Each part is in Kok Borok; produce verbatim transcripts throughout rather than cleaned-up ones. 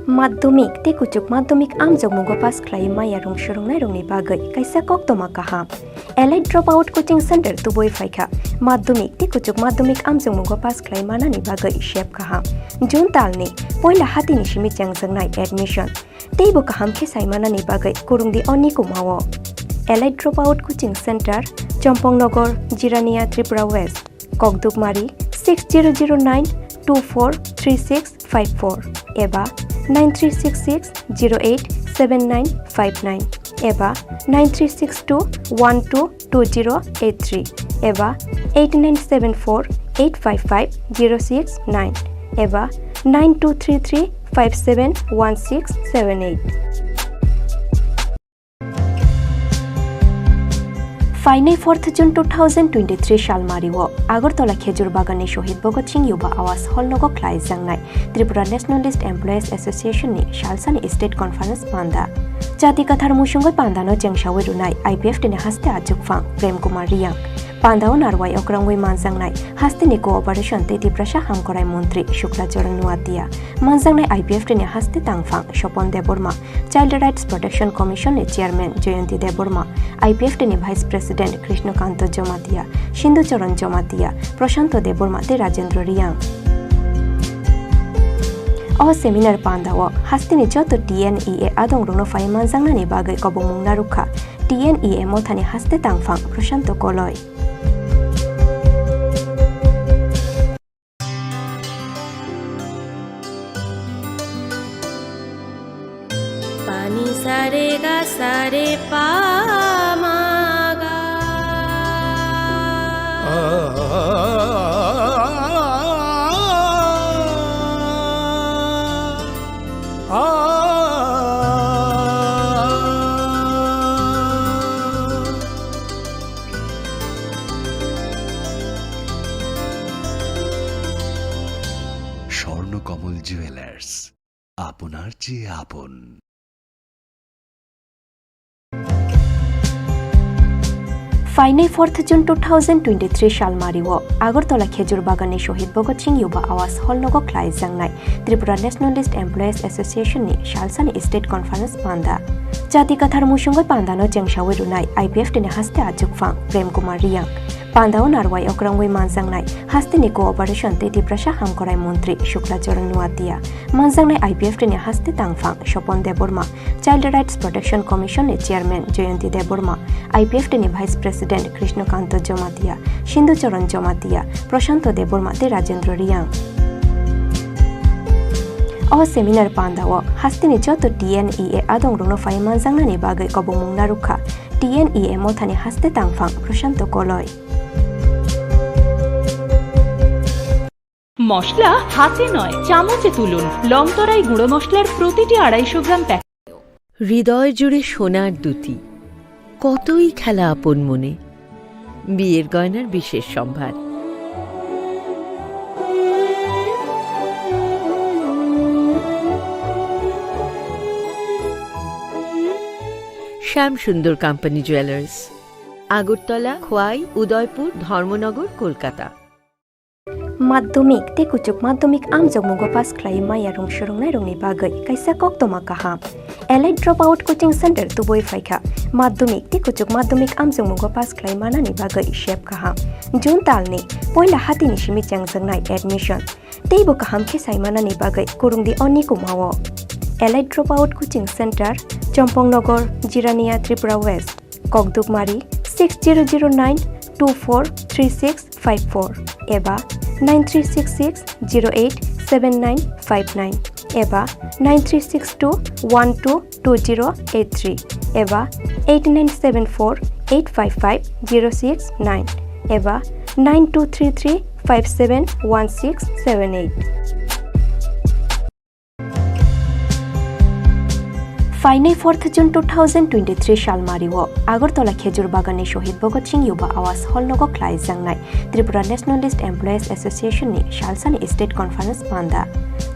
Madhyamik tei kuchuk madhyamik amjokmungo pass khlai maya rung swrwngnairokni bagwi kaisa koktwma kaham. Elite Dropout Coaching Center tubui phaikha. Madhyamik tei kuchuk madhyamik amjokmungo pass khlai manani bagwi sep kaham. June talni poila hatini simi chengjaknai admission. Teibo kaham khe sai manani bagwi kurungdi o nikumao. Elite Dropout Coaching Center, Chompong Nogor, Jirania, Tripura West. Kokdukmari six zero zero nine two four three six five four eba nine three six six zero eight seven nine five nine eba nine three six two one two two zero eight three eba eight nine seven four eight five five zero six nine eba nine two three three five seven one six seven eight. Phainai fourth June two thousand twenty-three salmario Agartala Khejur Baganni Shohid Bhagat Singh Yuba Awas Hall nogo khlaijaknai Tripura Nationalist Employees Association ni salsani State Conference panda. Jati kathar musungwi pandano chengsawi rwnai I P F T ni haste achukphang Prem Kumar Riyang. Pandao narwai okrangwi manjaknai hasteni cooperation tei Tiprasa hamkorai montri Shukla Charan Nuatia, manjaknai I P F T ni haste tangphang Sopon Debbarma, Child Rights Protection Commission ni Chairman Jayanti Debbarma, I P F T ni Vice President Krishnakanto Jamatia, Sindhu Charan Jamatia, Prashanto Debbarma tei Rajendra Riyang. O seminar pandao hasteni joto T N E A adongrokno phai manjaknani bagwi kobongmung narwkha T N E A mothani haste tangphang Prashanto Koloi. Pani sare ga sare pa ma ga. Swarnakamal jewellers, আপনার চেয়ে আপন। Phainai fourth June two thousand twenty-three salmario Agartala Khejur Baganni Shohid Bhagat Singh Yuba Awas Hall nogo khlaijaknai Tripura Nationalist Employees Association ni salsani State Conference panda. Jati kathar musungwi pandano chengsawi rwnai I P F T ni haste achukphang Prem Kumar Riyang. Pandao narwai okrangwi manjaknai hasteni cooperation tei Tiprasa hamkorai montri Shukla Charan Nuatia, manjaknai I P F T ni haste tangphang Sopon Debbarma, Child Rights Protection Commission ni Chairman Jayanti Debbarma, I P F T ni Vice President Krishnakanto Jamatia, Sindhu Charan Jamatia, Prashanto Debbarma tei Rajendra Riyang. O seminar pandao hasteni joto T N E A adongrokno phai manjaknani bagwi kobongmung narwkha T N E A mothani haste tangphang Prashanto Koloi. মশলা হাতে নয়, চামচে তুলুন। লংতরাই গুঁড়ো মশলার প্রতিটি আড়াইশো গ্রাম প্যাকেট। হৃদয় জুড়ে সোনার দ্যুতি, কতই খেলা আপন মনে। বিয়ের গয়নার বিশেষ সম্ভার। শ্যাম সুন্দর কোম্পানি জুয়েলার্স, আগরতলা, খোয়াই, উদয়পুর, ধর্মনগর, Kolkata. Madhyamik tei kuchuk madhyamik amjokmungo pass khlai maya rung swrwngnairokni bagwi kaisa koktwma kaham. Elite Dropout Coaching Center tubui phaikha. Madhyamik tei kuchuk madhyamik amjokmungo pass khlai manani bagwi sep kaham. June talni poila hatini simi chengjaknai admission. Teibo kaham khe sai manani bagwi kurungdi o nikumao. Elite Dropout Coaching Center, Chompong Nogor, Jirania, Tripura West. Kokdukmari six zero zero nine two four three six five four eba nine three six six zero eight seven nine five nine eba nine three six two one two two zero eight three eba eight nine seven four eight five five zero six nine eba nine two three three five seven one six seven eight. Phainai fourth June two thousand twenty-three salmario Agartala Khejur Baganni Shohid Bhagat Singh Yuba Awas Hall nogo khlaijaknai Tripura Nationalist Employees Association ni salsani State Conference panda.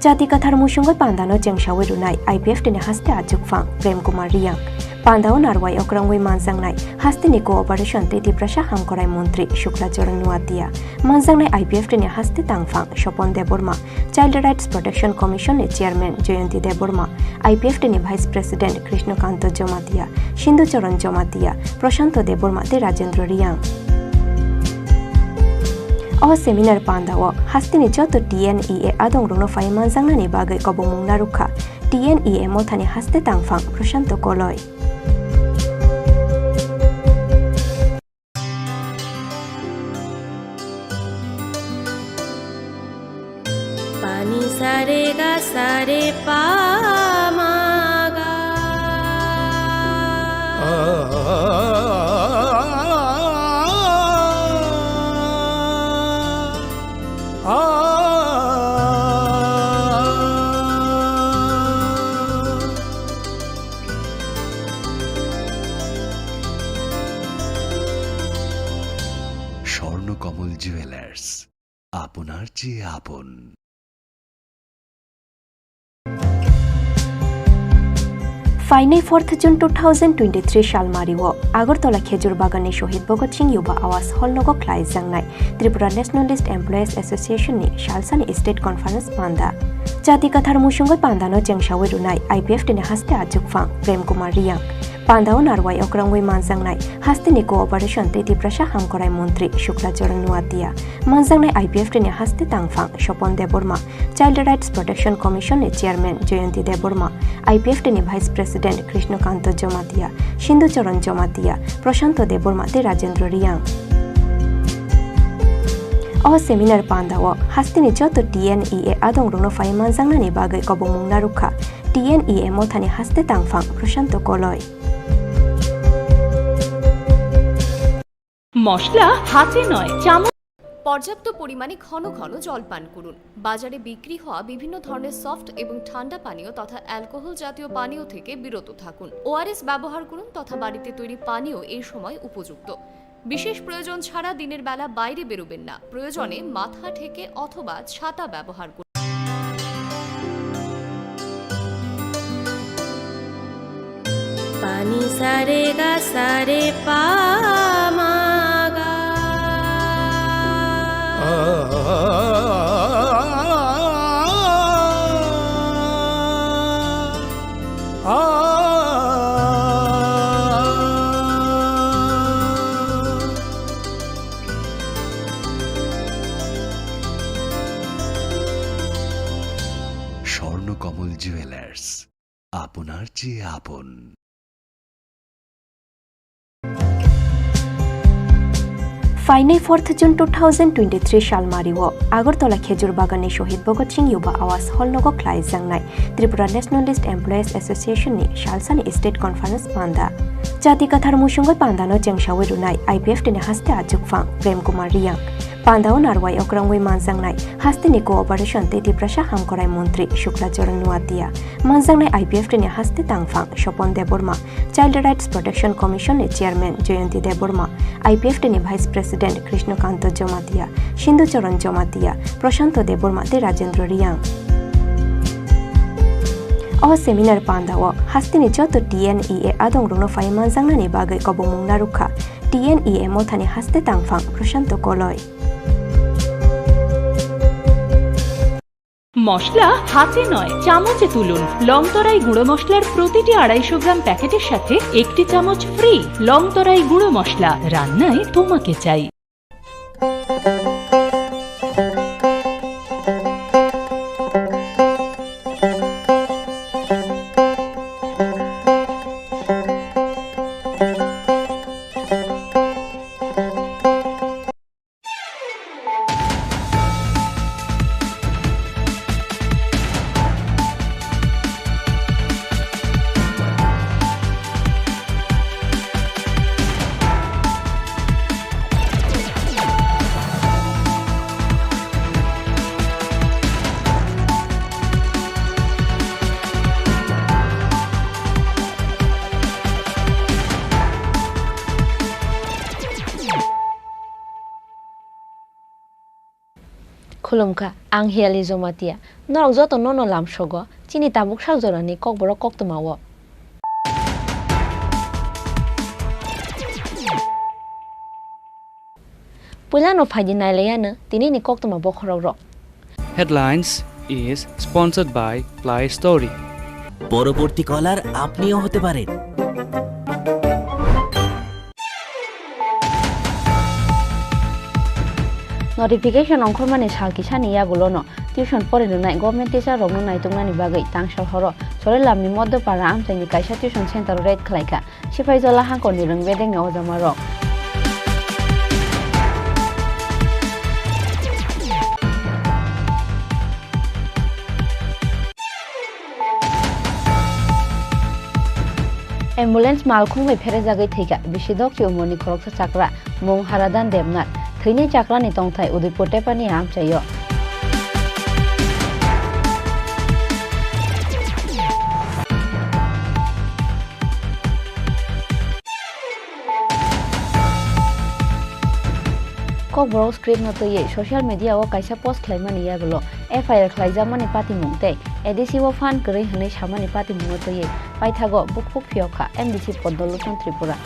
Jati kathar musungwi pandano chengsawi rwnai I P F T ni haste achukphang Prem Kumar Riyang. Pandao narwai okrangwi manjaknai hasteni cooperation tei Tiprasa hamkrai montri Shukla Charan Noatia, manjaknai I P F T ni haste tangphang Sopon Debbarma, Child Rights Protection Commission ni Chairman Jayanti Debbarma, I P F T ni Vice President Krishna Kanto Jamatia, Sindhu Charan Jamatia, Prashanto Debbarma tei Rajendra Reang. O seminar pandao hasteni joto T N E A adongrokno phai manjaknani bagwi kobongmung narwkha T N E A mothani haste tangphang Prashanto Koloi. Pani sare ga sare pa ma ga. Swarnakamal jewellers, আপনার চেয়ে আপন। Phainai fourth June two thousand twenty-three salmario Agartala Khejur Baganni Shohid Bhagat Singh Yuba Awas Hall nogo khlaijaknai Tripura Nationalist Employees Association ni salsani State Conference panda. Jati kathar musungwi pandano chengsawi rwnai I P F T ni haste achukphang Prem Kumar Reang. Pandao narwai okrangwi manjaknai hasteni cooperation tei Tiprasa hamkrai montri Shukla Charan Noatia, manjaknai I P F T ni haste tangphang Sopon Debbarma, Child Rights Protection Commission ni Chairman Jayanti Debbarma, I P F T ni Vice President Krishna Kanto Jamatia, Sindhu Charan Jamatia, Prashanto Debbarma tei Rajendra Reang. O seminar pandao hasteni joto T N E A adongrokno phai manjaknani bagwi kobongmung narwkha T N E A mothani haste tangphang Prashanto Koloi. মশলা হাতে নয়, চামচ। পর্যাপ্ত পরিমাণে ঘন ঘন জল পান করুন। বাজারে বিক্রি হওয়া বিভিন্ন ধরনের সফট এবং ঠান্ডা পানীয় তথা অ্যালকোহল জাতীয় পানীয় থেকে বিরত থাকুন। ওআরএস ব্যবহার করুন তথা বাড়িতে তৈরি পানীয় এই সময় উপযুক্ত। বিশেষ প্রয়োজন ছাড়া দিনের বেলা বাইরে বেরোবেন না। প্রয়োজনে মাথা ঢেকে অথবা ছাতা ব্যবহার করুন। Pani sare ga sare pa ma ga. Swarnakamal jewellers, আপনার চেয়ে আপন। Phainai fourth June two thousand twenty-three salmario Agartala Khejur Baganni Shohid Bhagat Singh Yuba Awas Hall nogo khlaijaknai Tripura Nationalist Employees Association ni salsani State Conference panda. Jati kathar musungwi pandano chengsawi rwnai I P F T ni haste achukphang Prem Kumar Reang. Pandao narwai okrangwi manjaknai hasteni cooperation tei Tiprasa hamkrai montri Shukla Charan Noatia, manjaknai I P F T ni haste tangphang Sopon Debbarma, Child Rights Protection Commission ni Chairman Jayanti Debbarma, I P F T ni Vice President Krishna Kanto Jamatia, Sindhu Charan Jamatia, Prashanto Debbarma tei Rajendra Reang. O seminar pandao hasteni joto T N E A adongrokno phai manjaknani bagwi kobongmung narwkha T N E A mothani haste tangphang Prashanto Koloi. মশলা হাতে নয়, চামচে তুলুন। লংতরাই গুঁড়ো মশলার প্রতিটি আড়াইশো গ্রাম প্যাকেটের সাথে একটি চামচ ফ্রি। লংতরাই গুঁড়ো মশলা, রান্নায় তোমাকে চাই। Khulumkha, ang Hiali Jomatia. Norok joto nono lamsogo, chini tabuk sak jorani kokborok koktwmao. Puilano phaidi nailaiano tinini koktwma bokhorok rok. Headlines is sponsored by Play Story. পরবর্তী কলার আপনিও হতে পারেন। Notification ongkhormani sal kisani yagulono tuition pori rwnai government teacher rokno naituknani bagwi tangsal horo Chorilamni Modopara amchaini kaisa tuition center raid khlaikha. Sipaijola hangkorni rwng bedekni ojamarok. Ambulance malkhung bai pherejagwi thwikha bisi dokchi umorni khoroksa chakra, mung Haradan Debnath. Thwinai chakrani tongthai Udaipur Tepani amchaio. Kokborok script no twiwi social media o kaisa post khlaimani yagulo F I R khlaijakmani patimung tei A D C o phan kwrwi hwnwi samani patimung no twiwi paithago bukphuk phiyokha M D C Poddo Lochon Tripura.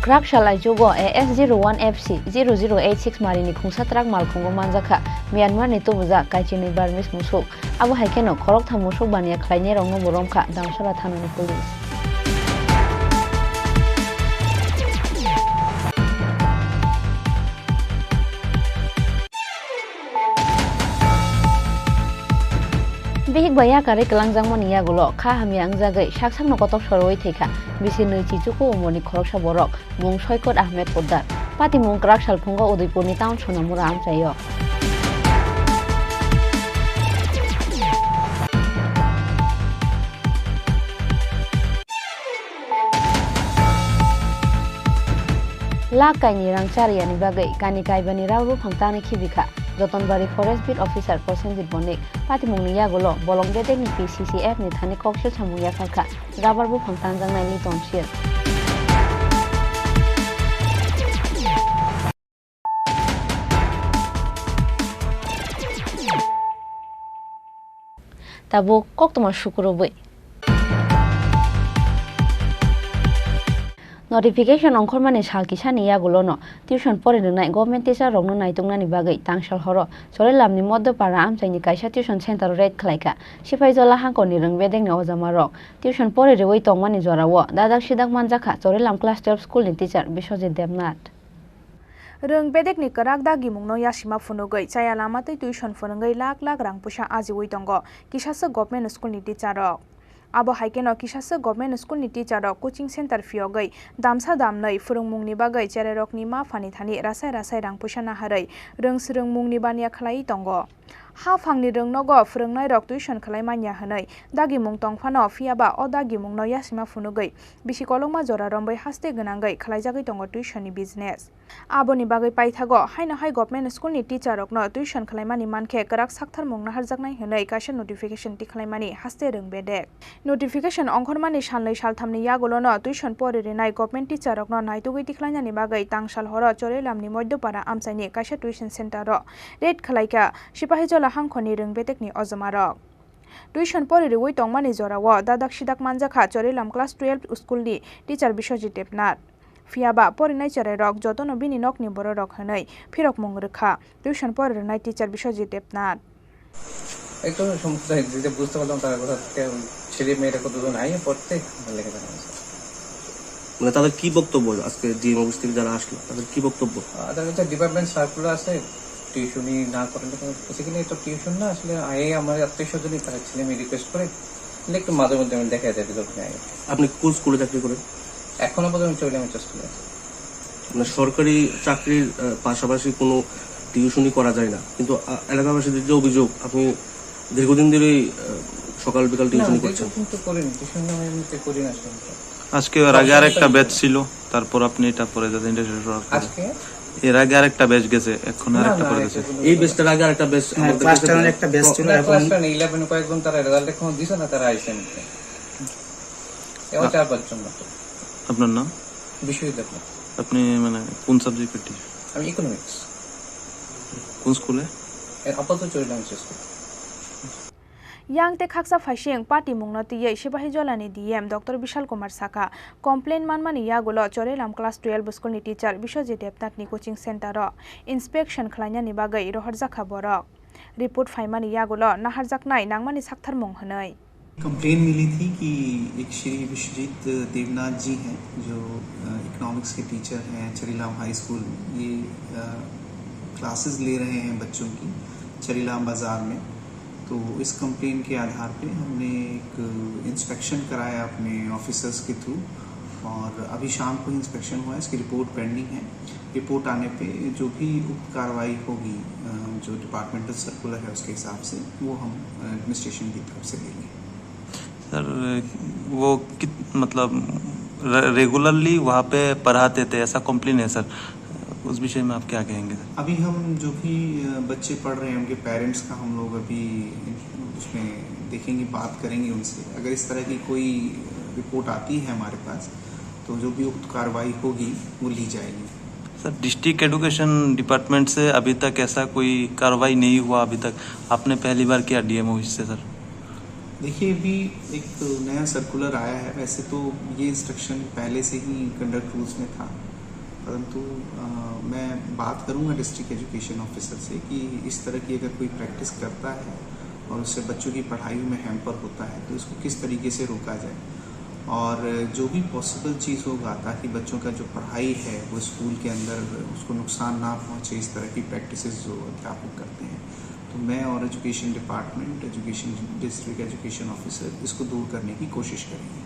Kwrak salai jugo A S zero one F C zero zero eight six marini khungsa truck malkhungo manjakha Myanmar ni tubujak kaichini Burmese musuk. Abo hai kheno khoroktham musuk baniya khlainairokno bo romkha Damsara thanani police. Bihik bai yakarwi kwlangjakmani yagulo kha hamya wngjagwi saksakno kotok sorowi thwikha bisi nwi chichuku umorni khoroksa borok, mung Soikot Ahmed Poddar. Patimung kwrak salphungo Udaipurni town Sonamura amchaio. Lak kaini rang chariyani bagwi kani kaibani rao ruphang tanwi khibikha Jotonbari Forest Beat Officer Prosenjit Bonik. Patimungni yagulo bolong bedekni P C C F ni thani koksil samung yapharkha rubber buphang tanjaknai Liton Sil. Tabuk koktwma sukurubwi. Notification ongkhormani sal kisani yagulono tuition pori rwnai government teacher rokno naituknani bagwi tangsal horo Chorilamni Modopara amchaini kaisa tuition center raid khlaikha. Sipaijola hangkorni rwng bedekni ojamarok. Tuition pori rwui tongmani jorao dadak sidak manjakha Chorilam class twelve school ni teacher Biswajit Debnath. Rwng bedekni kwrak dagimungno yasima phunugwi chaya lama tei tuition phwrwngwi lakh lakh rang puisa ajiui tongo kisaswk government school ni teacher rok. Abo hai kheno kisaswk government school ni teacher rok coaching center phiyogwi damsa damnwi phwrwngmungni bagwi cherairokni ma phani thani rasai rasai rang puisa naharwi rwng swrwngmungni baniya khlaiwi tongo. Haphangni rwngnogo phwrwngnairok tuition khlai manya hwnwi dagimung tong phano, phiyaba o dagimungno yasima phunugwi bisi kolokma jora romwi haste gwnangwi khlaijagwi tongo tuition ni business. Aboni bagwi paithago haino hai government school ni teacher rokno tuition khlaimani mankhe kwrak saktharmung naharjaknai hwnwi kaisa notification tikhlaimani haste rwng bedek. Notification ongkhormani salnwi salthamni yagulono tuition pori rinai government teacher rokno naitugwi tikhlainani bagwi tangsal horo Chorilamni Modopara amchaini kaisa tuition center o raid khlaikha Sipahijola hangkhorni rwng bedekni ojomarok. Tuition pori riui tongmani jorao dadak sidak manjakha Chorilam class twelve school ni teacher Biswajit Debnath. Phiyaba porinai cherairok jotono bini nokni bororok hwnwi phirokmung rwkha tuition pori rwnai teacher Biswajit Debnath. একটু সমস্যা হয়েছে, যেটা বুঝতে পারলাম তারা কোথা থেকে, ওই ছেলে মেয়েরা কতজন আইয়ে পড়তে, ভালো লেগে যাবে। মানে, তাদের কি বক্তব্য আজকে ডিএম অফিস থেকে যারা আসলো, তাদের কি বক্তব্য? আহ, তাদের কাছে ডিপার্টমেন্ট সার্কুলার আছে, টিউশনি না করালে কোনো, সেখানে তো টিউশন না, আসলে আইয়ে আমার আত্মীয় স্বজনই তারা ছেলে মেয়ে রিকোয়েস্ট করে, তাহলে একটু মাঝে মধ্যে আমি দেখা যায় বিকেল আগে। আপনি কোন স্কুলে চাকরি করেন? এখন আপাতত আমি চলে আমি স্কুলে আছি। মানে, সরকারি চাকরির, আহ, পাশাপাশি কোনো টিউশনি করা যায় না, কিন্তু, আহ, এলাকাবাসীদের যে অভিযোগ, আপনি দীর্ঘদিন ধরেই, আহ, সকাল বিকাল না, টিউশনি করছেন। দীর্ঘদিন তো করিনি, টিউশন আমি এমনিতে করি না সাধারণত। আজকে এর আগে আরেকটা ব্যাচ ছিল, তারপর আপনি এটা পরে যাতে ইন্টারভিউ করার পরে। আজকে? এর আগে আরেকটা ব্যাচ গেছে, এখন না, আরেকটা না, পরে এটা গেছে। কোনো এই ব্যাচটার আগে আরেকটা ব্যাচ হ্যাঁ, আমাদের ক্লাস কাছে টেন এর একটা ব্যাচ ছিল, না, এখন ক্লাস টেন, ইলেভেন কয়েকজন তারা রেজাল্ট এখনো দিছে না, তারা আইছে না। এবার আ-, চার পাঁচজন মাত্র। আপনার নাম? বিশ্বজিৎ দেবনাথ। আপনি মানে কোন সাবজেক্টের টিচার? আমি ইকোনমিক্স। কোন স্কুলে? আপাতত চলে যাচ্ছে school. Yang tei khaksa phaising patimungno twiwi Sibahijolani D M Doctor Bishal Kumar sakha, complaint manmani yagulo Chorilam class twelve school ni teacher Biswajit Debnath ni coaching center o inspection khlainani bagwi rohorjakha borok. Report phaimani yagulo naharjaknai nangmani saktharmung hwnwi. Complaint मिली थी कि एक श्री विश्वजीत देवनाथ जी हैं, जो, अ, इकोनॉमिक्स के टीचर हैं चरीलाम high school. ये, अ, क्लासेस ले रहे हैं बच्चों की चरीलाम बाज़ार में। तो इस कंप्लेन के आधार पे हमने एक इंस्पेक्शन कराया अपने ऑफिसर्स के थ्रू, और अभी शाम को इंस्पेक्शन हुआ है, इसकी रिपोर्ट पेंडिंग है। रिपोर्ट आने पे जो भी उक्त कार्रवाई होगी, अ, जो डिपार्टमेंटल सर्कुलर है, उसके हिसाब से वो हम एडमिनिस्ट्रेशन की तरफ से लेंगे। सर, वो कित-, मतलब, रे-, रेगुलरली वहाँ पे पढ़ाते थे, ऐसा कंप्लेन है, सर। उस विषय में आप क्या कहेंगे, सर? अभी हम जो भी, अ, बच्चे पढ़ रहे हैं, उनके पेरेंट्स का हम लोग अभी उसमें देखेंगे, बात करेंगे उनसे। अगर इस तरह की कोई, अ, रिपोर्ट आती है हमारे पास, तो जो भी उक्त कार्रवाई होगी, वो ली जाएगी। सर, डिस्ट्रिक्ट एजुकेशन डिपार्टमेंट से अभी तक ऐसा कोई कार्रवाई नहीं हुआ अभी तक। आपने पहली बार किया डीएम ऑफिस से, सर? देखिए, अभी एक नया सर्कुलर आया है। वैसे तो ये इंस्ट्रक्शन पहले से ही कंडक्ट रूल्स में था, परंतु, अ, मैं बात करूंगा डिस्ट्रिक्ट एजुकेशन ऑफिसर से कि इस तरह की अगर कोई प्रैक्टिस करता है और उससे बच्चों की पढ़ाई में हैम्पर होता है, तो इसको किस तरीके से रोका जाए। और जो भी पॉसिबल चीज़ होगा, ताकि बच्चों का जो पढ़ाई है, वो स्कूल के अंदर उसको नुकसान ना पहुंचे, इस तरह की प्रैक्टिसेस जो अध्यापक करते हैं, तो मैं और education department, education, district education officer इसको दूर करने की कोशिश करेंगे।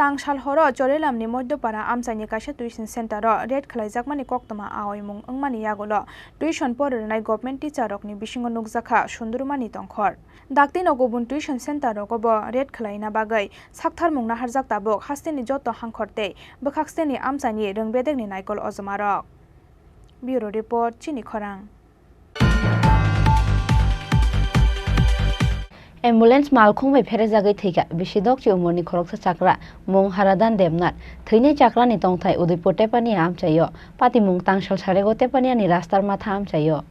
Tangsal horo Chorilamni Moidyopara amchaini kaisa tuition center-o raid khlaijakmani koktwma aoimung wngmani yagulo tuition porinai government teacher-rokni bisingo nukjakha sundurmani tongkhor. Daktino kubun tuition center-rogo bo raid khlaina bagwi saktharmung naharjak tabuk hasteni joto hangkhor tei bwkhakseni amchaini rwng bedekni naikol ojomarok. Bureau Report, Chini Khorang. Ambulance malkhung bai pherejagwi thwikha bisi dokchi umorni khoroksa chakra, mung Haradan Debnath. Thwinai chakrani tongthai Udaipur Tepania amchaio, patimung Tangsal Sarego Tepaniani rastar matha amchaio.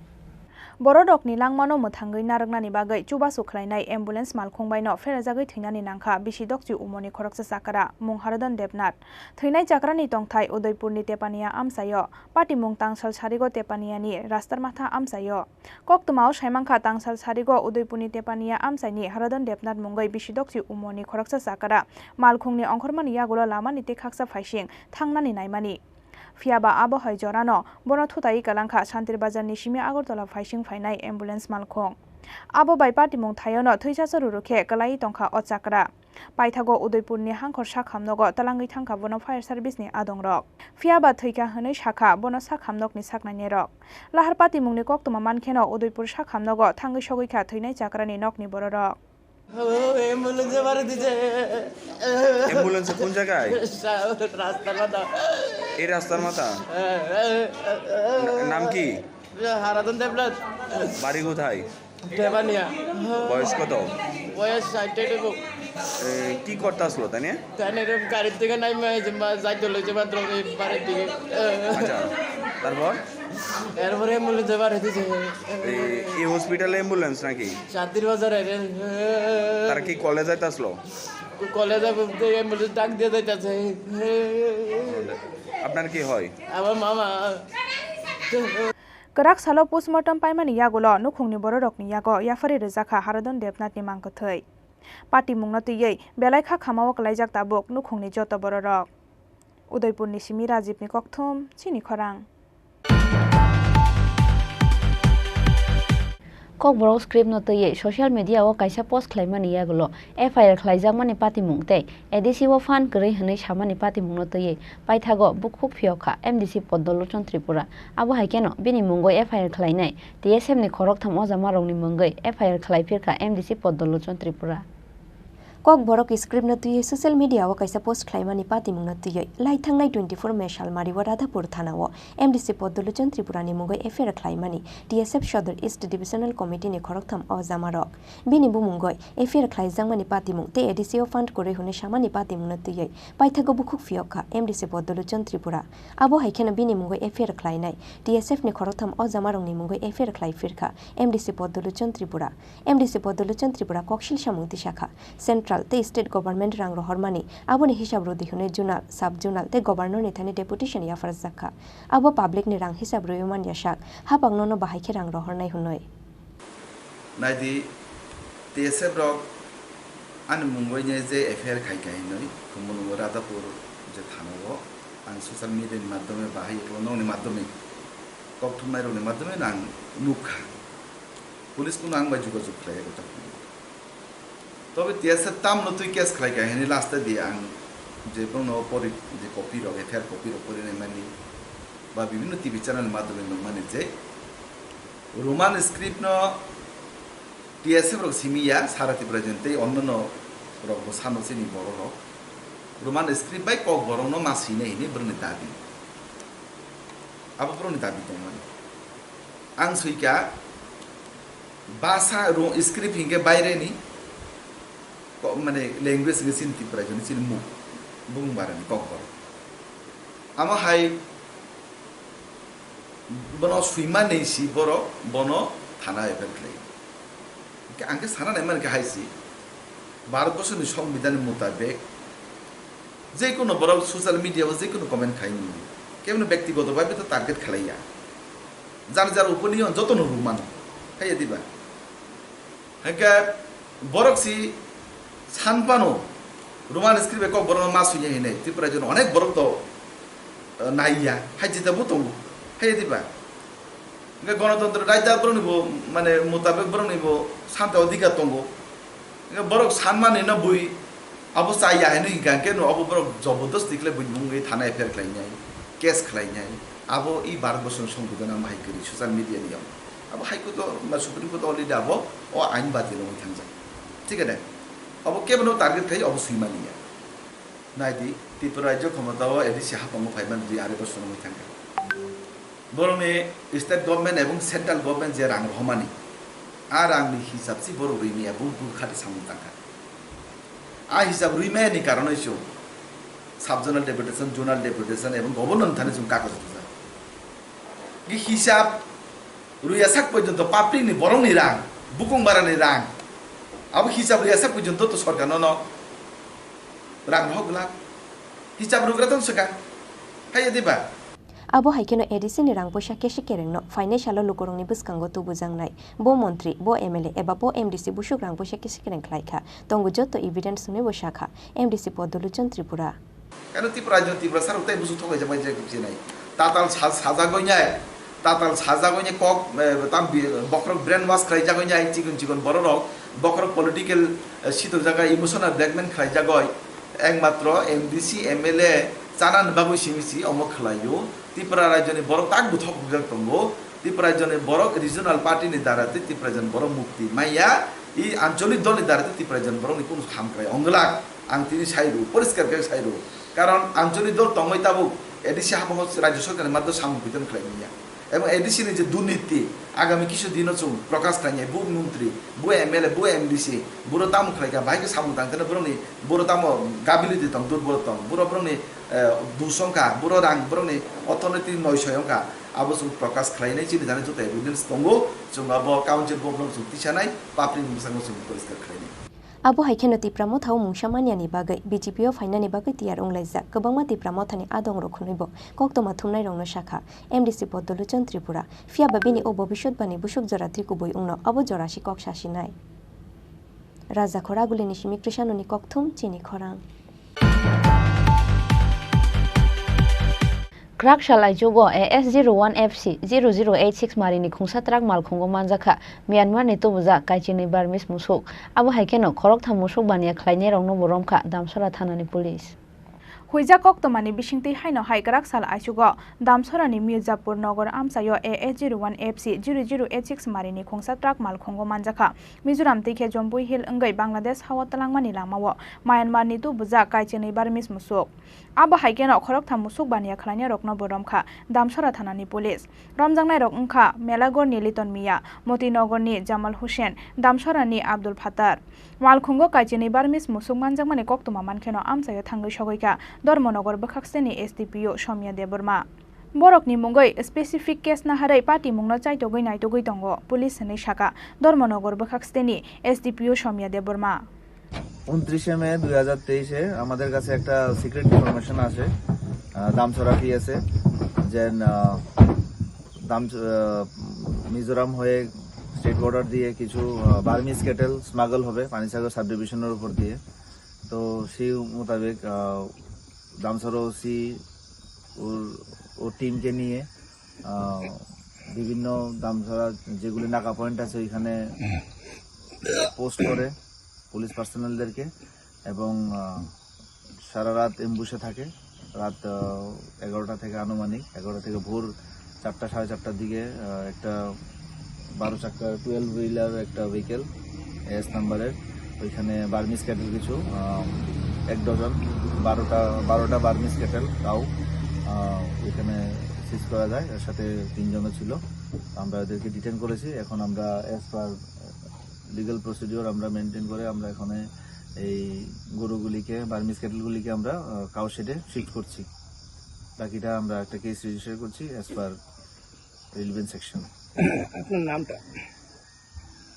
Bororokni langmano mwthangwi narwknani bagwi chubachu khlainai ambulance malkhung baino pherejagwi thwinani nangkha bisi dokchi umorni khoroksa chakra, mung Haradan Debnath. Thwinai chakrani tongthai Udaipurni Tepania amchaio, patimung Tangsal Sarigo Tepaniani rastar matha amchaio. Koktwmao saimankha Tangsal Sarigo Udaipurni Tepania amchaini Haradan Debnath mungwi bisi dokchi umorni khoroksa chakra malkhungni ongkhormani yagulo lamani tei khaksa phaising thangnani naimani. Phiyaba abo hai jorano bono thutai kwlangkha Santir Bazarni simi Agartala phaising phainai ambulance malkhung. Abo bai patimung thaiono thwisacha ruru khe kwlaiwi tongkha o chakra. Paithago Udaipurni hangkhor sakhamnogo twlangwi thangkha bono fire service ni adongrok. Phiyaba thwikha hwnwi sakha bono sakhamnokni saknainirok. Lahar patimungni koktwma mankheno Udaipur sakhamnogo thangwi sogwikha thwinai chakrani nokni bororok. অ্যাম্বুলেন্সে বাড়ি দিছে। অ্যাম্বুলেন্সে কোন জায়গায়? রাস্তার মাথা। এই রাস্তার মাথা? হ্যাঁ, হ্যাঁ, হ্যাঁ, হ্যাঁ। না-, নাম কি? হারাধন দেবনাথ। বাড়ি কোথায়? দেবানিয়া। বয়স কত? বয়স ষাট টাইপ। এ, কি করতে আসলো তাই নিয়ে? তাই নিয়ে এরকম গাড়ির থেকে নাই, মা-, মা-, যাইতে লইছে মাত্র এই বাড়ির দিকে। আচ্ছা, তারপর? এরপরে অ্যাম্বুলেন্সে বাড়ি দিছে। এই, এই হসপিটালে অ্যাম্বুলেন্স নাকি? চাঁদনির বাজারে রে। তারা কি কলেজ যাইতে আসলো? কলেজে বলতে অ্যাম্বুলেন্স ডাক দিয়ে যাইতেছে। আপনার কি হয়? আমার মামা। Kwrak salo postmortem paimani yagulo nukhungni bororokni yago yapharwi rwjakha Haradon Debnathni mangkwthwi. Patimungno twiwi belai kha khamao kwlaijak tabuk nukhungni joto bororok. Udaipurni simi Rajibni kokthum, Chini Khorang. Kokborok script no twiwi social media o kaisa post khlaimani yagulo F I R khlaijakmani patimung tei A D C o phan kwrwi hwnwi samani patimungno twiwi paithago bukhuk phiyokha M D C Poddolochon Tripura. Abo hai kheno bini mungwi F I R khlainai T S F ni khoroktham ojamarokni mungwi F I R khlaiphirkha M D C Poddolochon Tripura. Kokborok script no twiwi social media o kaisa post khlaimani patimung no twiwi lai thangnai twenty four May salmari o Radhapur thana o M D C Poddoluchon Tripura ni mungwi F I R khlaimani T S F Sodor East Divisional Committee ni khoroktham o jamarok. Bini bumungwi F I R khlaijakmani patimung tei A D C o fund kwrwi hwnwi samani patimung no twiwi paithago bukhuk phiyok kha M D C Poddoluchon Tripura. Abo hai kheno bini mungwi F I R khlainai T S F ni khoroktham o jamarokni mungwi F I R khlai phir kha M D C Poddoluchon Tripura. M D C Poddoluchon Tripura koksil samung tisa kha. Central tei state government rang rohormani aboni hisab rwdi hwnwi zonal, sub zonal tei governor ni thani deputation yapharjak kha. Abo public ni rang hisab rwui manya sak, hapang nono bahai khe rang rohornai hwnwi. Naidi, T S F rok ani mungwi ni je F I R khai khai hwnwi, Khumulwngo Radhapur je thana o ang social media ni madhyome bahai eklo nokni madhyome, kokthumnai rokni madhyome no ang nukha. Police kuno ang bai jogajog khlai ya gotha. Tobe T S F tamno twi case khlai kha hwnwi last di ang je bono pori je copy rok, F I R copy rok porinai mani ba bibhinno T V channel madhyome nukmani je Roman script no T S F rok simi ya, sara Tripura joni tei onnono rok bo sano chini borok rok Roman script bai Kokborok no ma swinai hwnwi borokni dabi. Abo borokni dabi tongmani. Ang sui kha, basa ro-, script hinkhe baireni, ko-, mane language hinkhe chini Tripura joni chini muk, bumung barani Kokborok. Amo hai bono swimani si borok bono thana F I R khlai. Hinkhe ang khe sana nai mani khe hai si, Bharat borsoni songbidhan ni mutabek, je kono borok social media o je kono comment khai mani, kebono bektigoto bhabe to target khlai ya. Jar jar opinion jotono rw mano, hai ya diba? Hinkhe borok si san phano Roman script bai Kokborok no ma sui ya hinwi Tripura joni onek borok to, eh, nai ya, hai jita bo tongo, hai ya diba? Hinkhe Ganatantro raida borokni bo, mane, mutabek borokni bo santa odhikar tongo. Hinkhe borok sanmani no bui abo cha ya hinwi hinkha hinkhe no abo borok jobordosti khlai bui mungwi thana F I R khlainai, case khlainai. Abo i Bharat borsoni songbidhan ang bahai kwrwi social media ni yong. Abo High Court o, ma, Supreme Court already abo o ain batil wngwi thangjak. Thik ade? Abo kebono target khai abo swimani ya. Naidi, Tripura rajyo khomota o A D C hapango phaiman dui arai bosor wngwi thangkha. Borokni state government ebong central government je rang rohormani, a rangni hisab si borok rwi maya, buh buh khati samung tangkha. A hisab rwi maya ni karonoi se sub zonal deputation, zonal deputation ebong governor ni thani chwng kagoj rwjak. Ki hisab rwi ya sak porjonto public ni borok ni rang, bukung bara ni rang, abo hisab rwi ya sak porjonto to sorkar no no rang rohor glak. Hisab rwgra tong swkang. Hai ya diba? Abo hai kheno A D C ni rang poisa kesi kereng no phainai salo lukurokni bwskango tubujaknai. Bo montri, bo M L A eba bo M D C busuk rang poisa kesi kereng khlai kha. Tongo joto evidence hwnwi bo sakha M D C Poddoluchon Tripura. Kano Tripura rajyo Tripura sarok tei busuk thok kaijak bai je khe chinai. Tatal sa-, sajagoi nai, tatal sajagoi nai kok, eh, tam bi-, bokhorok brainwash khlaijagoi nai chikon chikon bororok, bokhorok political, eh, sitok jaga emotional blackmail khlaijagoi. Ekmatro M D C, M L A chanani bagwi simi si omo khlaio. Tripura rajyoni borok tak buthok bujak tongo. Tripura rajyoni borok regional party ni dara tei Tripura rajyoni borok mukti maya. I ancholik dol ni dara tei Tripura rajyoni borok ni kunu ham khlai ongglak. Ang tini sai rw, poriskar khe sai rw. Karon ancholik dol tongwi tabuk A D C habango rajya sarkar ni madhya samung biton khlai manya. Ebong A D C ni je durniti, agami kisu dino chwng prokash khlainai, bo montri, bo M L A, bo M D C, buro tamo khlaikha, bahai khe samung tang tene borokni, buro tamo gability tong, durbol tong, buro borokni, eh, dus wngkha, buro rang borokni orthonoiti noisoi wngkha, abo chwng prokash khlainai, chini jani joto evidence tongo, chwng abo council bo borok chwng tisanai, public ni bwskango chwng poriskar khlainai. Abo hai kheno Tipra Motha o mungsa manyani bagwi B J P o phainani bagwi tiyar wnglaijak kwbangma Tipra Mothani adongrok hwnwibo koktwma thumnairokno sakha M D C Poddoluchon Tripura, phiyaba bini o bobiswtbani busuk jora twi kubui wngno abo jorasi kok sasinai. Rajakhor Agulini simi Krishanoni kokthum chini khorang. Kwrak sal aichugo A S zero one F C zero zero eight six marini khungsa truck malkhungo manjakha Myanmar ni tubujak kaichinwi Burmese musuk. Abo hai kheno khoroktham musuk baniya khlainairokno bo romkha Damsora thanani police. Huijak koktwmani bisingtwi haino hai kwrak sal aichugo Damsorani Mirzapur Nogor amchaio A A zero one F C zero zero eight six marini khungsa truck malkhungo manjakha. Mizoram twi khe Jombui Hill wngwi Bangladesh hao twlangmani lamao Myanmarni tubujak kaichinwi Burmese musuk. Abo hai kheno khoroktham musuk baniya khlainai rokno bo romkha Damsora thanani police. Romjaknai rok wngkha Melagorni Liton Miya, Motinogorni Jamal Hussain, Damsorani Abdul Fattar. Malkhungo kaichinwi Burmese musuk manjakmani koktwma mankheno amchaio thangwi sogwikha Dharmanagar bwkhaksteni S D P O Somya Debbarma. Borokni mungwi specific case naharwi patimungno chaitogwi naitugwi tongo police hwnwi sakha Dharmanagar bwkhaksteni S D P O Somya Debbarma. উনত্রিশে মে দুই হাজার তেইশে আমাদের কাছে একটা secret information আসে, আহ, দামছড়া পিএসএ, যে, আহ, দাম, আহ, মিজোরাম হয়ে স্টেট বর্ডার দিয়ে কিছু, আহ, বার্মিজ ক্যাটেল স্মাগল হবে পানিসাগর সাব ডিভিশনের উপর দিয়ে। তো সেই মোতাবেক, আহ, দামছড়া ওসি ওর, ওর টিমকে নিয়ে, আহ, বিভিন্ন দামছড়া যেগুলি নাকা পয়েন্ট আছে ওইখানে পোস্ট করে পুলিশ পার্সোনালদেরকে এবং, আহ, সারা রাত এমবুশে থাকে। রাত, আহ, এগারোটা থেকে আনুমানিক এগারোটা থেকে ভোর চারটা, সাড়ে চারটার দিকে, আহ, একটা বারো চাক্কা টুয়েলভ হুইলার একটা ভেহিকেল এস নাম্বারের, ওইখানে বার্মিজ ক্যাটেল কিছু, আহ, এক ডজন, বারোটা, বারোটা বার্মিজ ক্যাটেল কাউ, আহ, ওইখানে সিজ করা যায়। এর সাথে তিনজনও ছিল। আমরা ওদেরকে ডিটেন করেছি। এখন আমরা অ্যাজ পার লিগ্যাল প্রসিডিওর আমরা মেনটেন করে আমরা এখানে এই গরুগুলিকে, বার্মিজ ক্যাটেলগুলিকে আমরা, আহ, কাউ শেডে শিফট করছি। বাকিটা আমরা একটা কেস রেজিস্টার করছি অ্যাজ পার রিলিভেন্ট সেকশন। আপনার নামটা?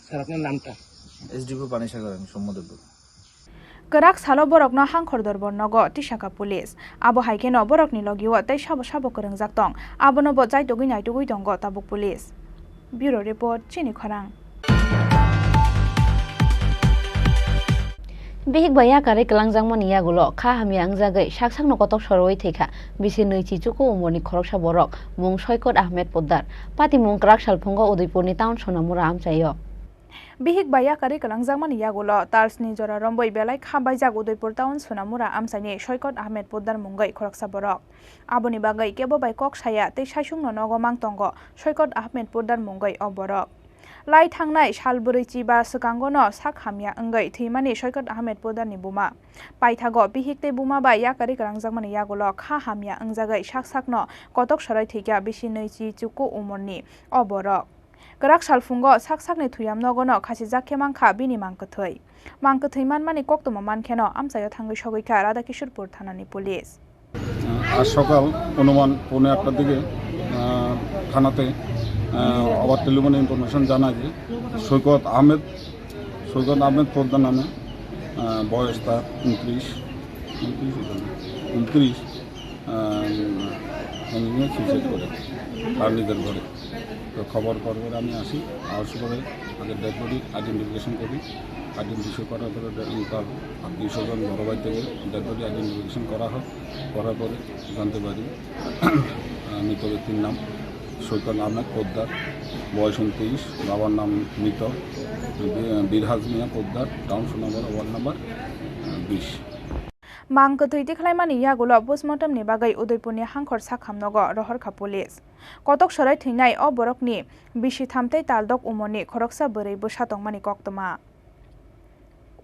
স্যার, আপনার নামটা? এসডিপিও পানিসাগর, আমি সৌম্য Debbarma. Kwrak salo borokno hangkhor dorbor nogo tisakha police. Abo hai kheno borokni logio tei sabo sabo kwrwngjak tong, abono bo chaitugwi naitugwi tongo tabuk police. Bureau report, Chini Khorang. Bihik bai yakarwi kwlangjakmani yagulo kha hamya wngjagwi sak sakno kotok sorowi thwikha bisi nwi chichuku umorni khoroksa borok mung Soikot Ahmed Poddar. Patimung kwrak salphungo Udaipurni town Sonamura amchaio. Bihik bai yakarwi kwlangjakmani yagulo talsni jora rombwi belai kha baijak Udaipur town Sonamura amchaini Soikot Ahmed Poddar mungwi khoroksa borok. Aboni bagwi kebo bai kok saya tei saisungno nogo mang tongo Soikot Ahmed Poddar mungwi o borok. Lai thangnai sal bwrwi chiba swkangono sak hamya wngwi thwimani Soikot Ahmed Podarni buma. Paithago bihik tei buma bai yakarwi kwlangjakmani yagulo kha hamya wngjagwi sak sakno kotok soroi thwikha bisi nwi chichuku umorni o borok. Kwrak salphungo sak sakni thuyam nogono khachijak khe mankha bini mang kwthwi. Mang kwthwi manmani koktwma mankheno amchaio thangwi sogwikha Radhakishorpur thanani police. আজ সকাল অনুমান পৌনে আটটার দিকে আহ, থানাতে আহ, আবার টেলিফোনে ইনফরমেশন জানা যে সৈকত আহমেদ সৈকত আহমেদ পোদ্দার নামে আহ, বয়স তার উনত্রিশ উনত্রিশ উনত্রিশ হ্যাঙ্গিংয়ে সুইসাইড করে তার নিজের ঘরে। তো খবর পাওয়ার পরে আমি আসি, আসার পরে আগে ডেড বডি আইডেন্টিফিকেশন করি। আইডেন্টিফিকেশন করার পরে ডে- তার আত্মীয় স্বজন বড় ভাই থেকে ডেড বডি আইডেন্টিফিকেশন করা হয়। করার পরে জানতে পারি আহ, মৃত ব্যক্তির নাম সৈকত আহমেদ পোদ্দার, বয়স উনত্রিশ, বাবার নাম মৃত বি- বিরহাজ মিয়া পোদ্দার, টাউন সোনামুড়া, ওয়ার্ড নাম্বার আহ, বিশ। Mang kwthwi tikhlaimani yagulo postmortemni bagwi Udaipurni hangkhor sakham nogo rohorkha police. Kotok sorai thwinai o borokni bisi tham tei taldok umorni khoroksa bwrwi bwsa tongmani koktwma.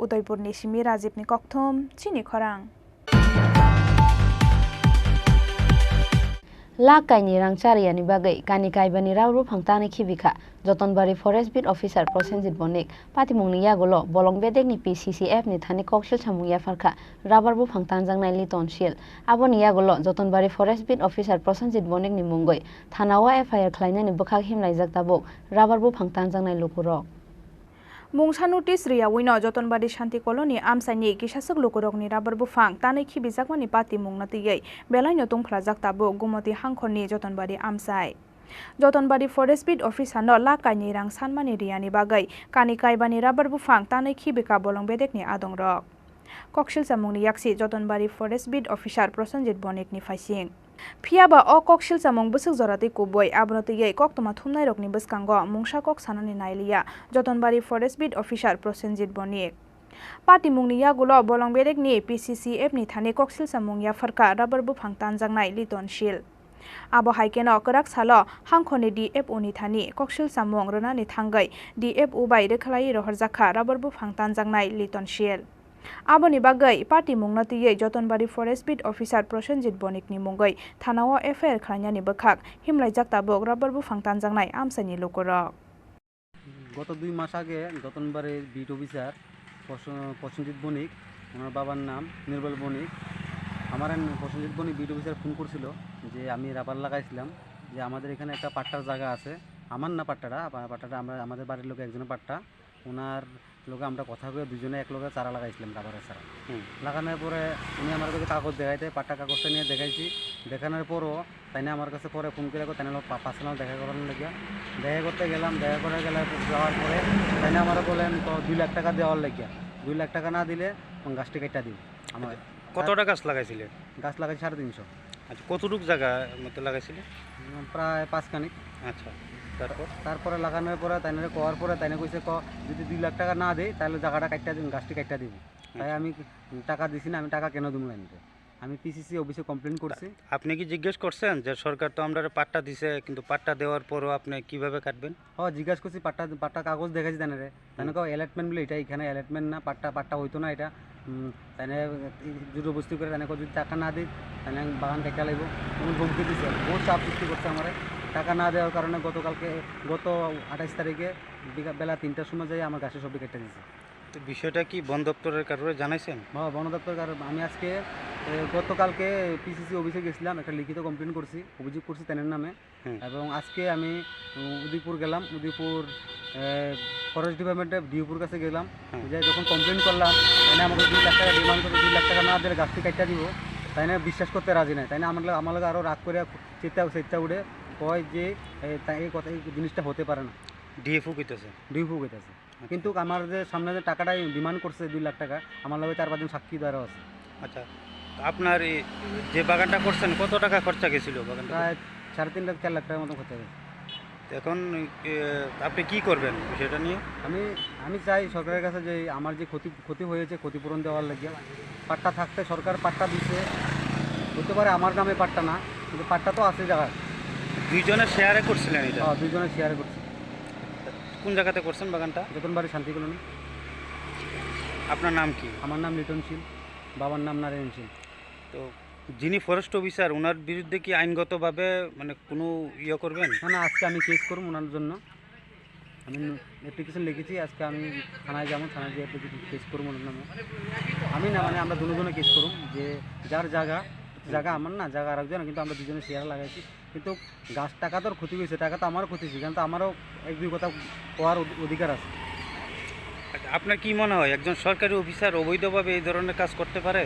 Udaipurni simi Rajibni kokthum, Chini Khorang. Lakh kaini rang chariyani bagwi kani kaibani rubber buphang tanwi khibikha Jotonbari Forest Beat Officer Prosenjit Bonik. Patimungni yagulo bolong bedekni P C C F ni thani koksil samung yapharkha rubber buphang tanjaknai Liton Sil. Aboni yagulo Jotonbari Forest Beat Officer Prosenjit Bonikni mungwi thanao F I R khlainani bwkhak himlaijak tabuk rubber buphang tanjaknai lukurok. Mungsa notice riyawino Jotonbari Shanti Colony amchaini kisaswk lukurokni rubber buphang tanwi khibijakmani patimungno twiwi belaino tungphlajak tabuk Gumoti hangkhorni Jotonbari amchai. Jotonbari Forest Beat Officer no lakh kainwi rang sanmani riyani bagwi kani kaibani rubber buphang tanwi khibika bolong bedekni adongrok. Koksil chamungni yaksi Jotonbari Forest Beat Officer Prosenjit Bonik ni phaising. Phiya ba o koksil chamung bwswk jora twi kubui, abono twiwi koktwma thumnairokni bwskango mungsa kok sanani nailiya Jotonbari Forest Beat Officer Prosenjit Bonik. Patimungni yagulo bolong berekni P C C F ni thani koksil samung yapharkha rubber buphang tanjaknai Liton Sil. Abo hai kheno kwrak salo hangkhorni D F O ni thani koksil samung rwnani thangwi D F O bai rwkhlaiwi rohorjakha rubber buphang tanjaknai Liton Sil. Aboni bagwi patimungno twiwi Jotonbari Forest Beat Officer Prosenjit Bonik ni mungwi thanao F I R khlainani bwkhak himlaijak tabuk rubber buphang tanjaknai amchaini lukurok. গত দুই মাস আগে যতনবাড়ির beat officer প্রস-, প্রসেনজিৎ বণিক, ওনার বাবার নাম নির্মল বণিক। আমার এক প্রসেনজিৎ বণিক beat officer phone করছিল যে আমি রাবার লাগাইছিলাম, যে আমাদের এখানে একটা পাট্টার জায়গা আছে, আমার না পাট্টাটা, পা-, পাট্টাটা আমরা, আমাদের বাড়ির লোক একজনের পাট্টা, ওনার লোকে আমরা কথা কয়ে দুজনে এক লগে চারা লাগাইছিলাম, রাবারের চারা। হুম। লাগানোর পরে উনি আমার কাছে কাগজ দেখাইতে, পাট্টা কাগজটা নিয়ে দেখাইছি। দেখানোর পরও তাইনে আমার কাছে পরে ফোন করে কয়, তাইনে লোক পা-, পার্সোনাল দেখা করার লাগিয়া। দেখা করতে গেলাম, দেখা করে গেলে, যাওয়ার পরে তাইনে আমার বলেন, "তো দুই লাখ টাকা দেওয়ার লাগিয়া, দুই লাখ টাকা না দিলে আমি গাছটি কেটে দিব।" আমার আচ্ছা, কতটা গাছ লাগাইছিলে? গাছ লাগাইছি সাড়ে তিনশো। আচ্ছা, কতটুক জায়গা মতো লাগাইছিলে? উম, প্রায় পাঁচ খানিক। আচ্ছা, তারপর? তারপরে লাগানোর পরে, তাইনারে কওয়ার পরে, তাইনে কইছে, "ক, যদি দুই লাখ টাকা না দেই, তাহলে জায়গাটা কাটটা দিন, গাছটি কাটটা দিব।" তাই আচ্ছা। আমি টাকা দিছি না, আমি টাকা কেন দিব লাইনতে? আমি পিসিসি অফিসে কমপ্লেন করছি। আপনি কি জিজ্ঞেস করছেন যে সরকার তো আমরা পাট্টা দিছে, কিন্তু পাট্টা দেওয়ার পরও আপনি কিভাবে কাটবেন? হ, জিজ্ঞাসা করছি, পাট্টা, পাট্টা কাগজ দেখাইছি তাইনারে। তাইনে কয় অ্যালটমেন্ট বলে এটা, এখানে অ্যালটমেন্ট না, পাট্টা, পাট্টা হইতো না এটা। উম, তাইনে জোরজবস্তি করে, তাইনে কয় যদি টাকা না দিই, তাইনে বাগান কেটে লাগবো। এবং ধমকি দিছে, বহুত চাপ সৃষ্টি করছে আমারে। টাকা না দেওয়ার কারণে গতকালকে, গত আঠাইশ তারিখে বিকা-, বেলা তিনটার সময় যাই আমার গাছের সবজি কেটে দিছে। তো বিষয়টা কি বন দপ্তরের কারোরে জানাইছেন? বাবা, বন দপ্তর কারো, আমি আজকে, এ, গতকালকে পিসিসি অফিসে গেছিলাম, একটা লিখিত কমপ্লেন করছি, অভিযোগ করছি তাইনের নামে। হুম। এবং আজকে আমি, উম, উদয়পুর গেলাম, উদয়পুর, এ, ফরেস্ট ডিপার্টমেন্টে ডিওপুর কাছে গেলাম। হুম। যে যখন কমপ্লেন করলাম, তাইনে আমাকে দুই লাখ টাকা ডিমান্ড করে, দুই লাখ টাকা না দিলে গাছটি কাটতে দিব, তাইনে বিশ্বাস করতে রাজি নাই। তাইনে আমার লগে, আমার লগে আরও রাগ করে চিৎকার, চিৎকার উঠে কয় যে, এ, তা এই কথা, এই জিনিসটা হতে পারে না। ডিএফও কইতেছে? ডিএফও কইতেছে। আচ্ছা। কিন্তু আমার যে সামনে যে টাকাটা ডিমান্ড করছে দুই লাখ টাকা, আমার লগে চার পাঁচজন সাক্ষী দ্বারা আছে। আচ্ছা, তো আপনার এই যে বাগানটা করছেন, কত টাকা খরচা গেছিল বাগানটা করতে? প্রায় সাড়ে তিন লাখ, চার লাখ টাকার মতো খরচা গেছে। তো এখন, এ, আপনি কি করবেন বিষয়টা নিয়ে? আমি, আমি চাই সরকারের কাছে যে আমার যে ক্ষতি, ক্ষতি হয়েছে, ক্ষতিপূরণ দেওয়ার লাগিয়া। পাট্টা থাকতে সরকার পাট্টা দিছে, হতে পারে আমার নামে পাট্টা না, কিন্তু পাট্টা তো আছে জায়গায়। দুইজনে শেয়ারে করছিলেন এটা? হ্যাঁ, দুইজনে শেয়ারে করছি। কোন জায়গাতে করছেন বাগানটা? যতনবাড়ি শান্তি কলোনি। আপনার নাম কি? আমার নাম লিটন শীল, বাবার নাম নারায়ণ শীল। তো যিনি ফরেস্ট অফিসার, ওনার বিরুদ্ধে কি আইনগতভাবে, মানে, কোনো ইয়ে করবেন? না, না, আজকে আমি কেস করবো ওনার জন্য। আমি অ্যাপ্লিকেশন লিখেছি, আজকে আমি থানায় যাবো, থানায় গিয়ে অ্যাপ্লিকেশন কেস করবো ওনার নামে। আমি না, মানে, আমরা দুজনে কেস করুম যে যার জায়গা, জায়গা আমার না, জায়গা আরেকজনের, কিন্তু আমরা দুজনে শেয়ার লাগাইছি। কিন্তু গাছ, টাকা তো আর ক্ষতি হয়েছে, টাকা তো আমারও ক্ষতি হয়েছে, কিন্তু আমারও এক দুই কথা কওয়ার অধি-, অধিকার আছে। আচ্ছা, আপনার কি মনে হয়, একজন সরকারি অফিসার অবৈধভাবে এই ধরনের কাজ করতে পারে?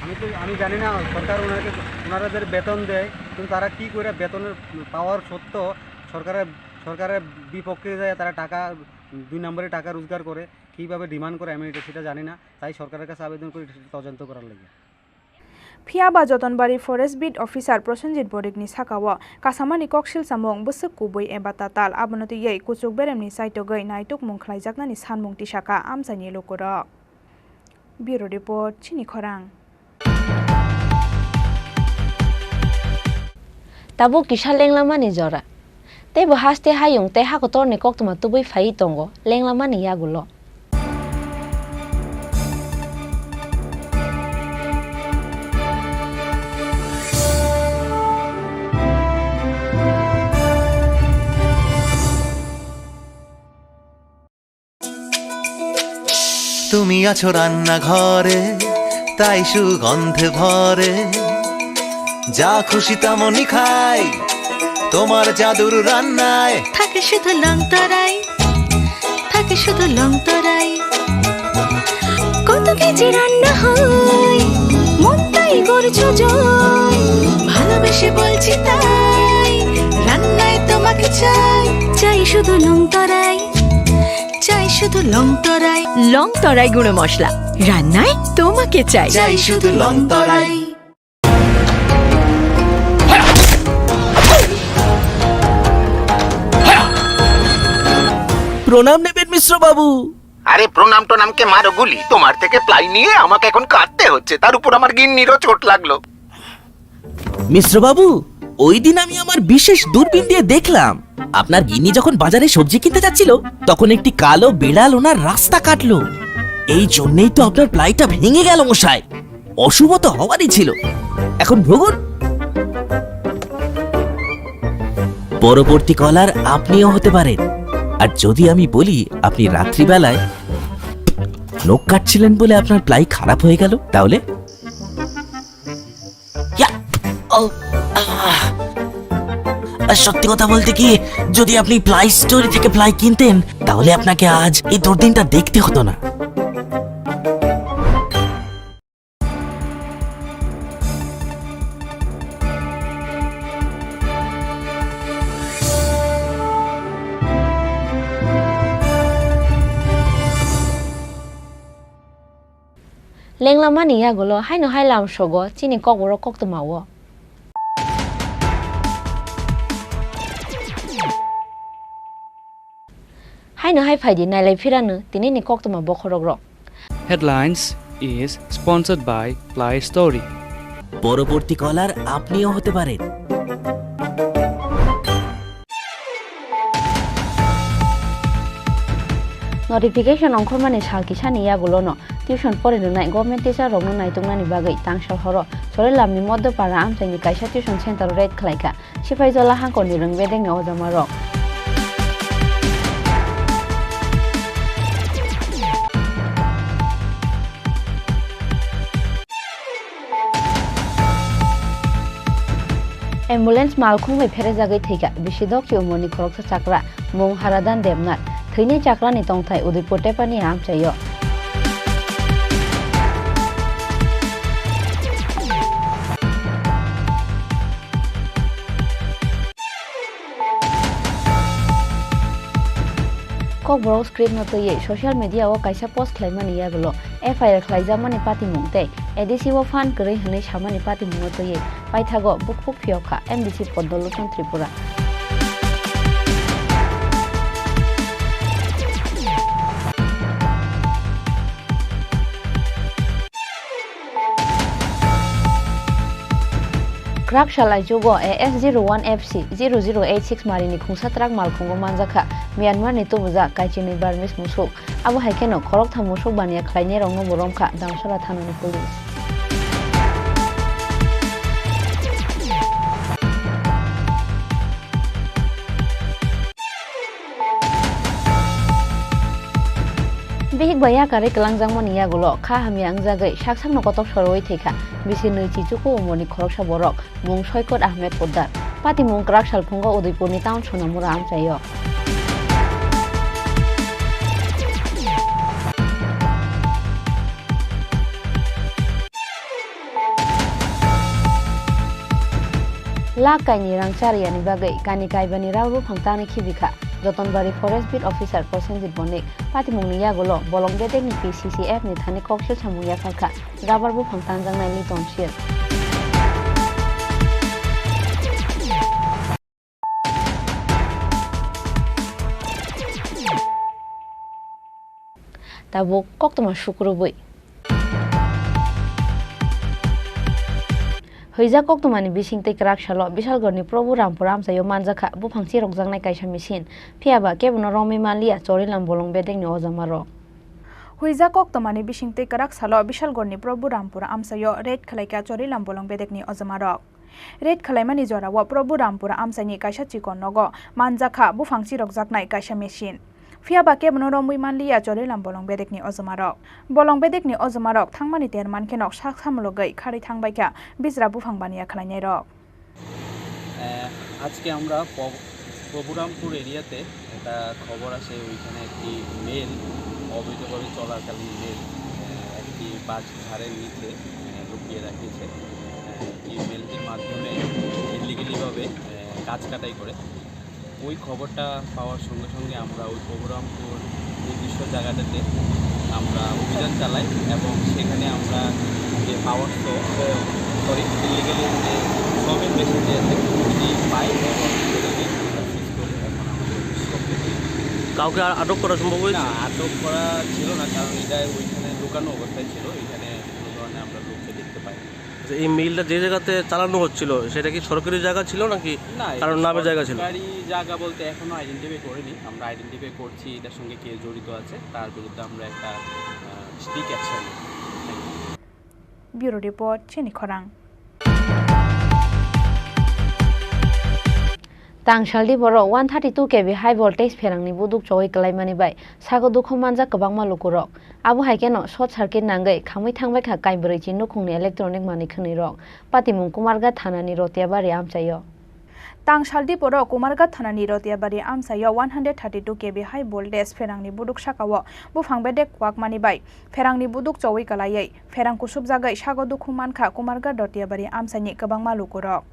আমি তো, আমি জানি না, সরকার ওনাকে, ওনারা যে বেতন দেয়, কিন্তু তারা কি করে বেতনের পাওয়ার সত্ত্বেও সরকারের, সরকারের বিপক্ষে যায়, তারা টাকা, দুই নম্বরে টাকা রোজগার করে, কীভাবে ডিমান্ড করে, আমি এটা, সেটা জানি না। তাই সরকারের কাছে আবেদন করি, এটা তদন্ত করার লাগে। Phiya ba Jotonbari Forest Beat Officer Prosenjit Borikni sakao kasamani koksil samung bwswk kubui eba tatal, abono twiwi kuchuk beremni chaitogwi naitukmung khlaijaknani sanmung tisakha amchaini lukurok. Bureau Report, Chini Khorang. Tabuk kisa lenglamani jora. Teibo haste hayung tei hakotorni koktwma tubui phaiwi tongo lenglamani yagulo. তুমি আছো রান্নাঘরে, তাই সুগন্ধে ভরে। যা খুশি তেমনই খাই, তোমার জাদুর রান্নায়। থাকে শুধু লং তরাই, থাকে শুধু লং তরাই। কত কেজি রান্না হয়, মনটাই করছো জয়। ভালোবেসে বলছি তাই, রান্নায় তোমাকে চাই। চাই শুধু লং তরাই, চাই শুধু লং তরাই। লং তরাই গুঁড়ো মশলা, রান্নায় তোমাকে চাই। চাই শুধু লং তরাই। প্রণাম নেবেন মিশ্র বাবু। আরে প্রণাম টনামকে মারো গুলি, তোমার থেকে প্লাই নিয়ে আমাকে এখন কাঁদতে হচ্ছে, তার উপর আমার গিন্নিরও চোট লাগলো। মিশ্রবাবু, ওই দিন আমি আমার বিশেষ দূরবীন দিয়ে দেখলাম, আপনার গিন্নি যখন বাজারে সবজি কিনতে যাচ্ছিল, তখন একটি কালো বিড়াল ওনার রাস্তা কাটলো। এই জন্যই তো আপনার প্লাইটা ভেঙে গেল, মশাই। অশুভ তো হওয়ারই ছিল। এখন ভুগুন। পরবর্তী কলার আপনিও হতে পারেন। আর যদি আমি বলি আপনি রাত্রিবেলায় নখ কাটছিলেন বলে আপনার প্লাই খারাপ হয়ে গেল, তাহলে? ইয়া! ও! আহ! আর সত্যি কথা বলতে কি, যদি আপনি প্লাই স্টোরি থেকে প্লাই কিনতেন, তাহলে আপনাকে আজ এই দুর্দিনটা দেখতে হতো না। Lenglamani yagulo haino hai lamsogo chini kokborok koktwmao. Haino hai phaidi nailai phirano tinini koktwma bokhorokrok. Headlines is sponsored by Play Story. পরবর্তী কলার আপনিও হতে পারেন। Notification ongkhormani sal kisani yagulono tuition porinai government teacher rokno naituknani bagwi tangsal horo Chorilamni Modopara amchaini kaisa tuition center raid khlaikha. Sipaijola hangkorni rwng bedekni ojamarok. Ambulance malkhung bai pherejagwi thwikha bisi dokchi umorni khoroksa chakra, mung Haradan Debnath. Thwinai chakrani tongthai Udaipur Tepani amchaio. Kokborok script no twiwi social media o kaisa post khlaimani yagulo F I R khlaijakmani patimung tei A D C o phan kwrwi hwnwi samani patimung no twiwi paithago bukphuk phiyok kha M D C Padma Lochon Tripura. Kwrak sal aichugo A S zero one F C zero zero eight six marini khungsa truck malkhungo manjakha Myanmar ni tubujak kaichinwi Burmese musuk. Abo hai kheno khoroktham musuk baniya khlainairokno bo romkha Damsara thanani police. Bihik bai yakarwi kwlangjakmani yagulo kha hamya wngjagwi saksakno kotok sorowi thwikha bisi nwi chichuku umorni khoroksa borok, mung Soikot Ahmed Poddar. Patimung kwrak salphungo Udaipurni town Sonamura amchaio. Lak kaini rang chariyani bagwi kani kaibani rao buphang tangwi khibikha Jotonbari Forest Beat Officer Prosenjit Bonik. Patimungni yagulo bolong bedekni P C C F ni thani koksil samung yapharkha rubber buphang tangjaknai Liton Sil. Tabuk koktwma sukrubwi. Hwijak koktwmani bising tei kwrak salo Bisalgorni Prabhu Rampur amchaio manjakha buphang chirokjaknai kaisa machine. Phiyaba kebono romwi manliya Chorilam bolong bedekni ojamarok. Hwijak koktwmani bising tei kwrak salo Bisalgorni Prabhu Rampur amchaio raid khlaikha Chorilam bolong bedekni ojamarok. Raid khwlaimani jorao Prabhu Rampura amchaini kaisa chikon nogo manjakha buphang chirokjaknai kaisa machine. Phiyaba kebono romwi manliya Chorilam bolong bedekni ojamarok. Bolong bedekni ojamarok thangmani ter mankheno sak samulogwi kharwi thangbaikha bijra buphang baniya khwlainairok. আহ, আজকে আমরা প-, প্রভুরামপুর এরিয়াতে একটা খবর আছে, ওইখানে একটি মেল, অবৈধভাবে চলাকালীন মেল, আহ, একটি বাঁশ ঝাড়ের নিচে, আহ, লুকিয়ে রাখেছে। আহ, এই মেলটির মাধ্যমে ইলিগালিভাবে, আহ, গাছ কাটাই করে। ওই খবরটা পাওয়ার সঙ্গে সঙ্গে আমরা ওই প্রভুরামপুর নির্দিষ্ট জায়গাটাতে আমরা অভিযান চালাই এবং সেখানে আমরা যে পাওয়ার সো-, সরি, ইলিগালি যে সমিং মেশিন যে আছে, ওটি পাই এবং সেটাকে আমরা সিজ করি। এখন আমাদের সব কাউকে আ-, আটক করা সম্ভব হয়েছে? না, আটক করা ছিল না, কারণ এটা ওইখানে লুকানো অবস্থায় ছিল, এখানে কোনো ধরনের আমরা লোককে দেখতে পাইনি। আচ্ছা, এই মিলটা যে জায়গাতে চালানো হচ্ছিল, সেটা কি সরকারি জায়গা ছিল নাকি না, এটা কারোর নামে জায়গা ছিল? সরকারি জায়গা বলতে এখনো আইডেন্টিফাই করিনি, আমরা আইডেন্টিফাই করছি এটার সঙ্গে কে জড়িত আছে, তার বিরুদ্ধে আমরা একটা, আহ, স্ট্রিক্ট অ্যাকশন নিব। Thank you. Bureau Report, Chini Khorang. Tangsaldi borok one thirty two K V high voltage pherangni buduk chowui kwlaimani bai sago dukhu manjak kwbangma lukurok. Abo hai kheno short circuit nangwi khamwi thangbaikha kaibrwi chi nukhungni electronic manwi khwnwirok. Patimung Kumarghat thanani Rotiabari amchaio. Tangsaldi borok Kumarghat thanani Rotiabari amchaio one hundred thirty two K V high voltage pherangni buduk sakao buphang bedek kwakmani bai pherangni buduk chowui kwlaiwi pherang kusubjagwi sago dukhu mankha Kumarghat Rotiabari amchaini kwbangma lukurok.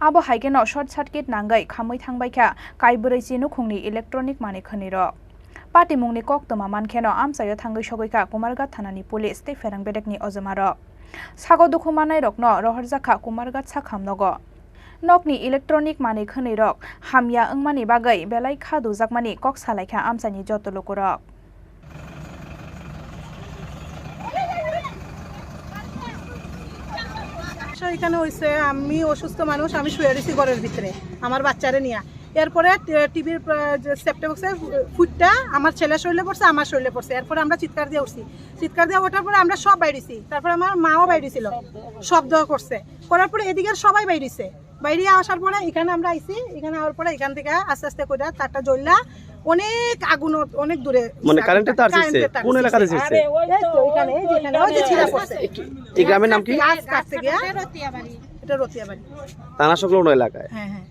Abo hai kheno short circuit nangwi khamwi thangbaikha kaibrwi chi nukhungni electronic manwi khwnwirok. Patimungni koktwma mankheno amchaio thangwi sogwikha Kumarghat thanani police tei pherang bedekni ojomarok. Sago dukhu manairokno rohorjakha Kumarghat sakham nogo. Nokni electronic manwi khwnwirok hamya wngmani bagwi belai kha dujakmani kok salaikha amchaini joto lukurok. সমস্যা এখানে হয়েছে, আমি অসুস্থ মানুষ, আমি শুয়ে রয়েছি ঘরের ভিতরে আমার বাচ্চারে নিয়ে। এরপরে টি-, টিভির প্র-, যে সেট বক্সে ফুটটা আমার ছেলের শরীরে পড়ছে, আমার শরীরে পড়ছে। এরপরে আমরা চিৎকার দিয়ে উঠছি, চিৎকার দিয়ে ওঠার পরে আমরা সব বাইরেছি। তারপরে আমার মাও বাইরেছিল, শব্দ করছে, করার পরে এদিকে সবাই বাইরেছে। বাইরে আসার পরে এখানে আমরা আইছি, এখানে আওয়ার পরে এখান থেকে আস্তে আস্তে করে তারটা জ্বললা, অনেক আগুন, অ-, অনেক দূরে মানে কারেন্টের তার ছিঁড়ছে? কারেন্টের তার কোন ছিঁড়ছে। এলাকাতে ছিঁড়ছে? এই তো এখানে, এই যে এখানে, ওই যে ছিঁড়া পড়ছে। এই গ্রামের নাম কি? গাছ কাটতে গিয়া। এটা রতিয়াবাড়ি। থানা সংলগ্ন এলাকায়। হ্যাঁ, হ্যাঁ।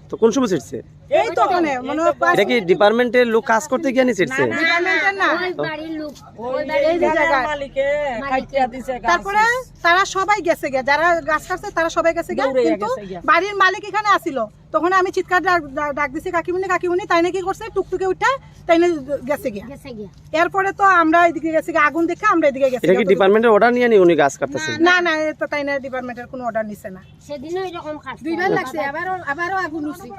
তো কোন সময় ছিঁড়ছে? এই তো ওখানে, মানে, এটা কি ডিপার্টমেন্টের লোক কাজ করতে গিয়ে নি ছিঁড়ছে? না, না, না, ওই বাড়ির লোক, ওই বাড়ির এই যে জায়গা। মালিকে কাটিয়া দিছে গাছ। তারপরে তারা সবাই গেছে গিয়া, যারা গাছ কাটছে তারা সবাই গেছে গিয়া, দৌড়ে কিন্তু গেছে গিয়া। বাড়ির মালিক এখানে আসিল, তখন আমি চিৎকার ডাক, ডাক, ডাক দিছি, "কাকিমুনি, কাকিমুনি", তাই নাকি করছে, টুকটুকে উঠে তাই না গেছে গিয়া। গেছে গিয়া। এরপরে তো আমরা এদিকে গেছি গিয়া, আগুন দেখে আমরা এদিকে গেছি এটা কি গিয়া। ডিপার্টমেন্টের অর্ডার নিয়ে নি উনি গাছ কাটতেছেন? না, না, এটা তাই না ডিপার্টমেন্টের কোনো অর্ডার নিছে না। সেদিনও এরকম কাটছে। দুইবার লাগছে, আবারও, আবারও আগুন উঠছে।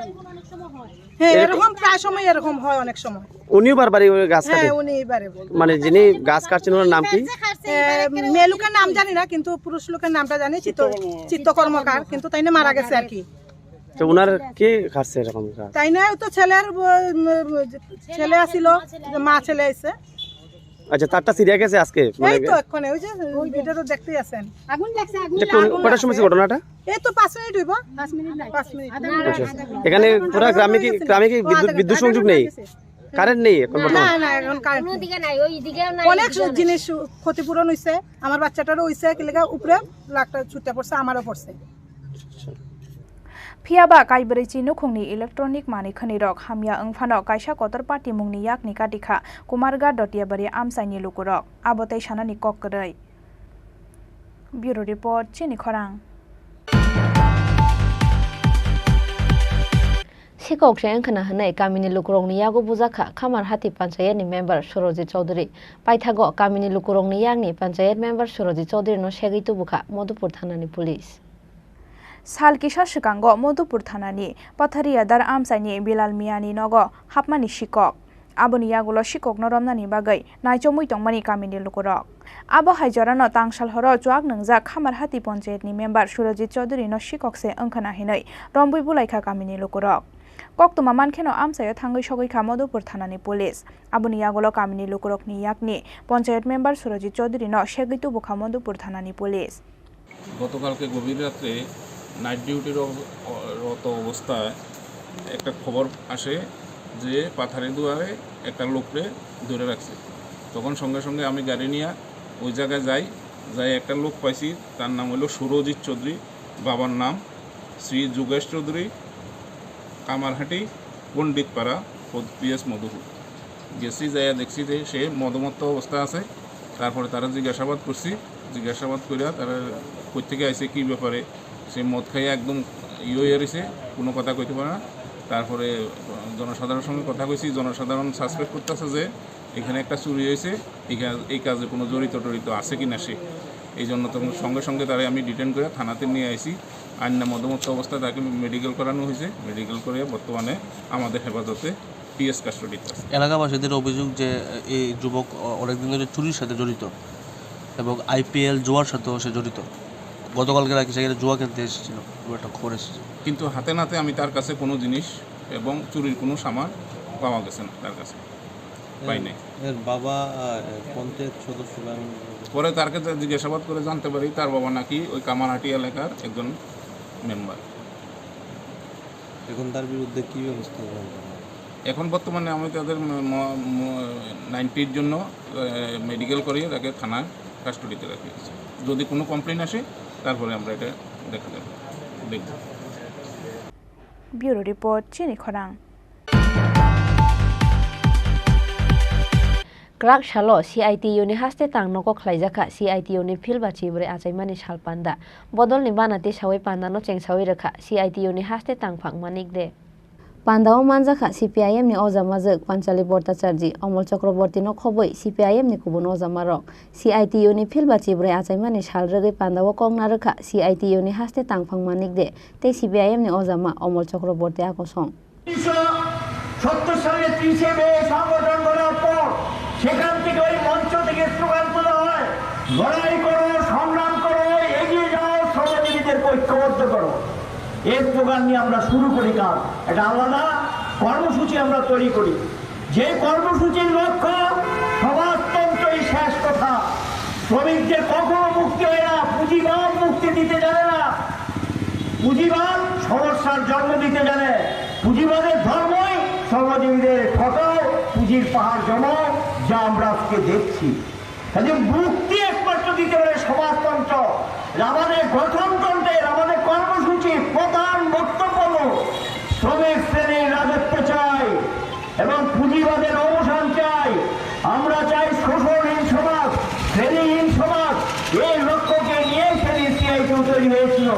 হ্যাঁ, এরকম এরকম প্রায় সময় এরকম হয় অনেক সময়। উনিও বারবারই ওই গাছ হ্যাঁ, কাটে? উনি এবারে। মানে যিনি গাছ কাটছেন ওনার নাম কি? এ, মেয়ে লোকের নাম জানি না, কিন্তু পুরুষ লোকের নামটা জানি, চিত্ত, চিত্ত কর্মকার, কিন্তু তাই না মারা গেছে আর কি। তো ওনার কে কাটছে এরকম গাছ? তাই না, ও তো ছেলের, উম, ছেলে আসিল, যে মা ছেলে আইছে। আচ্ছা, তারটা ছিঁড়ে গেছে আজকে? মানে এই তো এক্ষণে, ওই যে, ওই যে। এটা তো দেখতেই আছেন। আগুন লাগছে, আগুন এটা কোন, লাগছে। কটার সময় ছিল ঘটনাটা? এই তো পাঁচ মিনিট হইব। পাঁচ মিনিট নাই। পাঁচ মিনিট। আধা ঘন্টা, আচ্ছা। আধা ঘন্টা। এখানে পুরো গ্রামে কি, গ্রামে কি ও, বিদ্যুৎ, আধা বিদ্যুৎ ঘন্টা সংযোগ নেই? গেছে। কারেন্ট নেই এখন না, বর্তমানে? না, এখন কারেন্ট কোনো নেই। দিকে নাই, ওই দিকেও নাই, অনেক এদিকেও নাই। জিনিস ক্ষতিপূরণ হইছে, আমার বাচ্চাটারও হইছে, কি লেগে উপরে লাখটা ছুটে পড়ছে, আমারও পড়ছে। Phiya ba kaibrwi chi nukhungni electronic manwi khwnwirok hamya wng phano kaisa kotor party mungni yakni katikha Kumarghat Dotiabari amchaini lukurok. Abo tei sanani kok kwrwi. Bureau Report, Chini Khorang. Sikok se wngkhwna hwnwi kamini lukurokni yago bujakha Khamarhati panchayatni member Surojit Chaudhary. Paithago kamini lukurokni yakni panchayat member Surojit Chaudharyno segwi tubukha Madhupur thanani police. Sal kisa swkango Madhupur thanani Pathariyadar amchaini Bilal Miyani nogo hapmani sikok. Aboni yagulo sikokno romnani bagwi naichomwi tongmani kamini lukurok. Abo hai jorano tangsal horo chuak nwngjak Khamarhati ponchayatni member Surojit Chaudharyno sikok se wngkhwna hinwi romwi bulaikha kamini lukurok. Koktwma mankheno amchaio thangwi sogwikha Madhupur thanani police. Aboni yagulo kamini lukurokni yakni ponchayat member Surojit Chaudharyno segwi tubukha Madhupur thanani police. গতকালকে গভীর রাত্রে নাইট ডিউটির অব-, অ-, রত অবস্থায় একটা খবর আসে যে পাথারি দুয়ারে একটা লোকরে ধরে রাখছে। তখন সঙ্গে সঙ্গে আমি গাড়ি নিয়ে ওই জায়গায় যাই, যাই একটা লোক পাইছি, তার নাম হলো সুরজিৎ চৌধুরী, বাবার নাম শ্রী যোগেশ চৌধুরী, কামারহাটি পণ্ডিতপাড়া, খোদ পিএস মধুপুর। গেছি, যাইয়া দেখছি যে সে মদমত্ত অবস্থা আছে। তারপরে তারা জিজ্ঞাসাবাদ করছি, জিজ্ঞাসাবাদ করিয়া তারা কোথেকে আইছে, কী ব্যাপারে, সে মদ খাইয়া একদম ইয়ে হয়ে রয়েছে, কোনো কথা কইতে পারে না। তারপরে জনসাধারণের সঙ্গে কথা কইছি, জনসাধারণ সাসপেক্ট করতেছে যে এখানে একটা চুরি হয়েছে, এই কাজ, এই কাজে কোনো জড়িত টড়িত আছে কি না সে। এই জন্য তখন সঙ্গে সঙ্গে তারে আমি ডিটেন করে থানাতে নিয়ে আইছি। আইন না মদমত্ত অবস্থায় তাকে মেডিকেল করানো হয়েছে, মেডিকেল করে বর্তমানে আমাদের হেফাজতে। পুলিশ কাস্টডিতে আছে। এলাকাবাসীদের অভিযোগ যে এই যুবক অ-, অনেকদিন ধরে চুরির সাথে জড়িত এবং আইপিএল জুয়ার সাথেও সে জড়িত। গতকালকে নাকি সেখানে জুয়া খেলতে এসেছিল, এরকম একটা খবর এসেছে। কিন্তু হাতে নাতে আমি তার কাছে কোনো জিনিস এবং চুরির কোনো সামান পাওয়া গেছে না তার কাছে। পাই নাই। এর বাবা, আহ, পঞ্চায়েত সদস্য বা এমন পরে তার কাছে জিজ্ঞাসাবাদ করে জানতে পারি, তার বাবা নাকি ওই কামারহাটি এলাকার একজন মেম্বার। এখন তার বিরুদ্ধে কি ব্যবস্থা গ্রহণ করা হবে? এখন বর্তমানে আমি তাদের ম-, ম-, ম-, নাইনটির জন্য, আহ, মেডিকেল করিয়ে তাকে থানায় কাস্টডিতে রাখি আছি। যদি কোনো কমপ্লেন আসে, তারপরে আমরা এটা দেখা যাবে, দেখব। Bureau report, Chini Khorang. Kwrak salo C I T U ni haste tang nogo khlaijak kha C I T U ni field ba chibrwi achaimani sal panda. Bodolni bana tisawi pandano chengsawi rwkha C I T U ni haste tang phang Manik De. Pandao manjakha C P I M ni oja majwk Panchali Bhattacharjee, Amol Chakraborty no khobwi C P I M ni kubun oja marok. C I T U ni field ba chibrwi achaimani sal rwgwi pandao kok narwkha C I T U ni haste tang phang Manik De tei C P I M ni oja ma Amol Chakraborty a kosong. উনিশশো সত্তর সালে তিরিশে মে সংগঠন করার পর সেখান থেকে ওই মঞ্চ থেকে স্লোগান তোলা হয়, "লড়াই করো, সংগ্রাম করো, এগিয়ে যাও, শ্রমজীবীদেরকে ঐক্যবদ্ধ করো।" এই স্লোগান নিয়ে আমরা শুরু করি কাজ। একটা আলাদা কর্মসূচি আমরা তৈরি করি। যে কর্মসূচির লক্ষ্য সমাজতন্ত্রই শেষ কথা। শ্রমিকদের কখনো মুক্তি হয় না, পুঁজিবাদ মুক্তি দিতে জানে না। পুঁজিবাদ সমস্যার জন্ম দিতে জানে। পুঁজিবাদের ধর্মই শ্রমজীবীদের ঠকাও, পুঁজির পাহাড় জমাও, যা আমরা আজকে দেখছি। কাজে মুক্তি একমাত্র দিতে পারে সমাজতন্ত্র। আমাদের গঠনতন্ত্রের, আমাদের কর্মসূচির প্রধান বক্তব্য হলো শ্রমিক শ্রেণীর রাজত্ব চাই এবং পুঁজিবাদের অবসান চাই। আমরা চাই শোষণহীন সমাজ, শ্রেণীহীন সমাজ। এই লক্ষ্যকে নিয়ে সেদিন সিআইটিইউ তৈরি হয়েছিল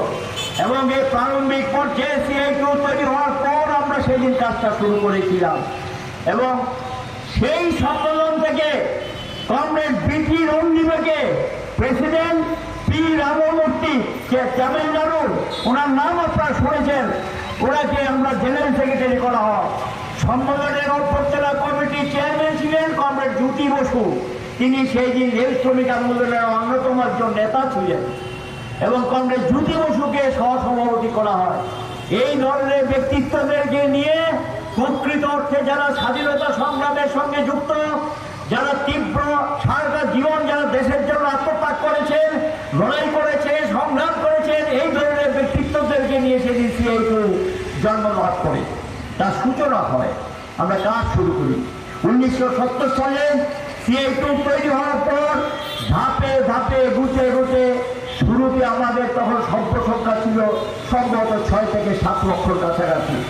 এবং এই প্রারম্ভিক পর্যায়ে সিআইটিইউ তৈরি হওয়ার পর আমরা সেদিন কাজটা শুরু করেছিলাম এবং সেই সম্মেলন থেকে কমরেড বিটি রন্দিমাকে প্রেসিডেন্ট, পি রামমূর্তি, যে তামিলনাড়ুর, ওনার নাম আপনারা শুনেছেন, ওনাকে আমরা জেনারেল সেক্রেটারি করা হয়। সম্মেলনের অভ্যর্থনা কমিটির চেয়ারম্যান ছিলেন কমরেড জ্যোতি বসু, তিনি সেই দিন রেল শ্রমিক আন্দোলনের অন্যতম একজন নেতা ছিলেন। এবং কমরেড জ্যোতি বসুকে সহসভাপতি করা হয়। এই ধরনের ব্যক্তিত্বদেরকে নিয়ে প্রকৃত অর্থে যারা স্বাধীনতা সংগ্রামের সঙ্গে যুক্ত, যারা তীব্র সারাটা জীবন যারা দেশের জন্য আত্মত্যাগ করেছেন, লড়াই করেছেন, সংগ্রাম করেছেন, এই ধরনের ব্যক্তিত্বদেরকে নিয়ে সেদিন সিআইটিইউ জন্মলাভ করে, তার সূচনা হয়। আমরা কাজ শুরু করি। উনিশশো সত্তর সালে সিআইটিইউ তৈরি হওয়ার পর ধাপে ধাপে, গুটে গুটে, শুরুতে আমাদের তখন সভ্য সংখ্যা ছিল সম্ভবত ছয় থেকে সাত লক্ষর কাছাকাছি।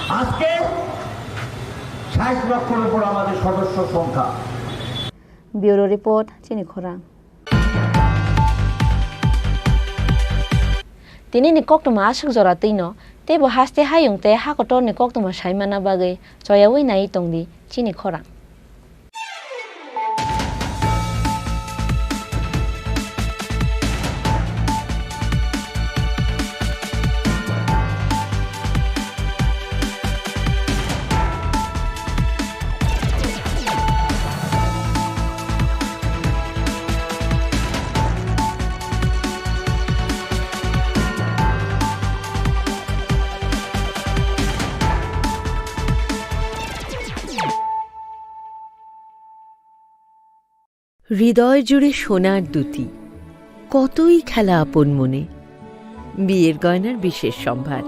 আজকে ষাট লক্ষর উপর আমাদের সদস্য সংখ্যা। Bureau report, Chini Khorang. Tini ni koktwma aswk jora twino, teibo haste hayung tei ha kotor ni koktwma saimana bagwi choyawi nai tongdi chini khorang. হৃদয় জুড়ে সোনার দ্যুতি, কতই খেলা আপন মনে। বিয়ের গয়নার বিশেষ সম্ভার।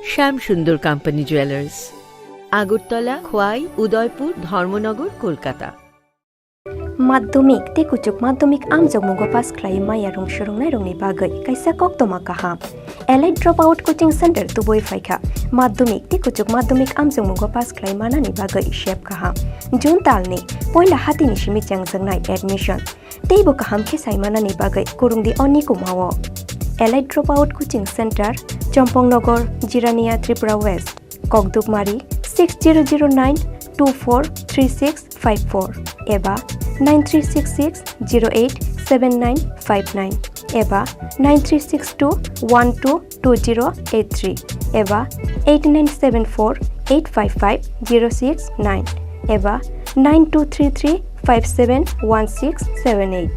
শ্যাম সুন্দর কোম্পানি জুয়েলার্স, আগরতলা, খোয়াই, উদয়পুর, ধর্মনগর, Kolkata. Madhyamik tei kuchuk madhyamik amjokmungo pass khlaiwi maya rwng swrwngnairokni bagwi kaisa koktwma kaham. Elite Dropout Coaching Center tubui phaikha. Madhyamik tei kuchuk madhyamik amjokmungo pass khlai manani bagwi sep kaham. June talni poila hatini simi chengjaknai admission. Teibo kaham khe sai manani bagwi kwrwngdi o nikumao. Elite Dropout Coaching Center, Chompong Nogor, Jirania, Tripura West. Kokdukmari six zero zero nine two four three six five four eba nine three six six zero eight seven nine five nine eba nine three six two one two two zero eight three eba eight nine seven four eight five five zero six nine eba nine two three three five seven one six seven eight.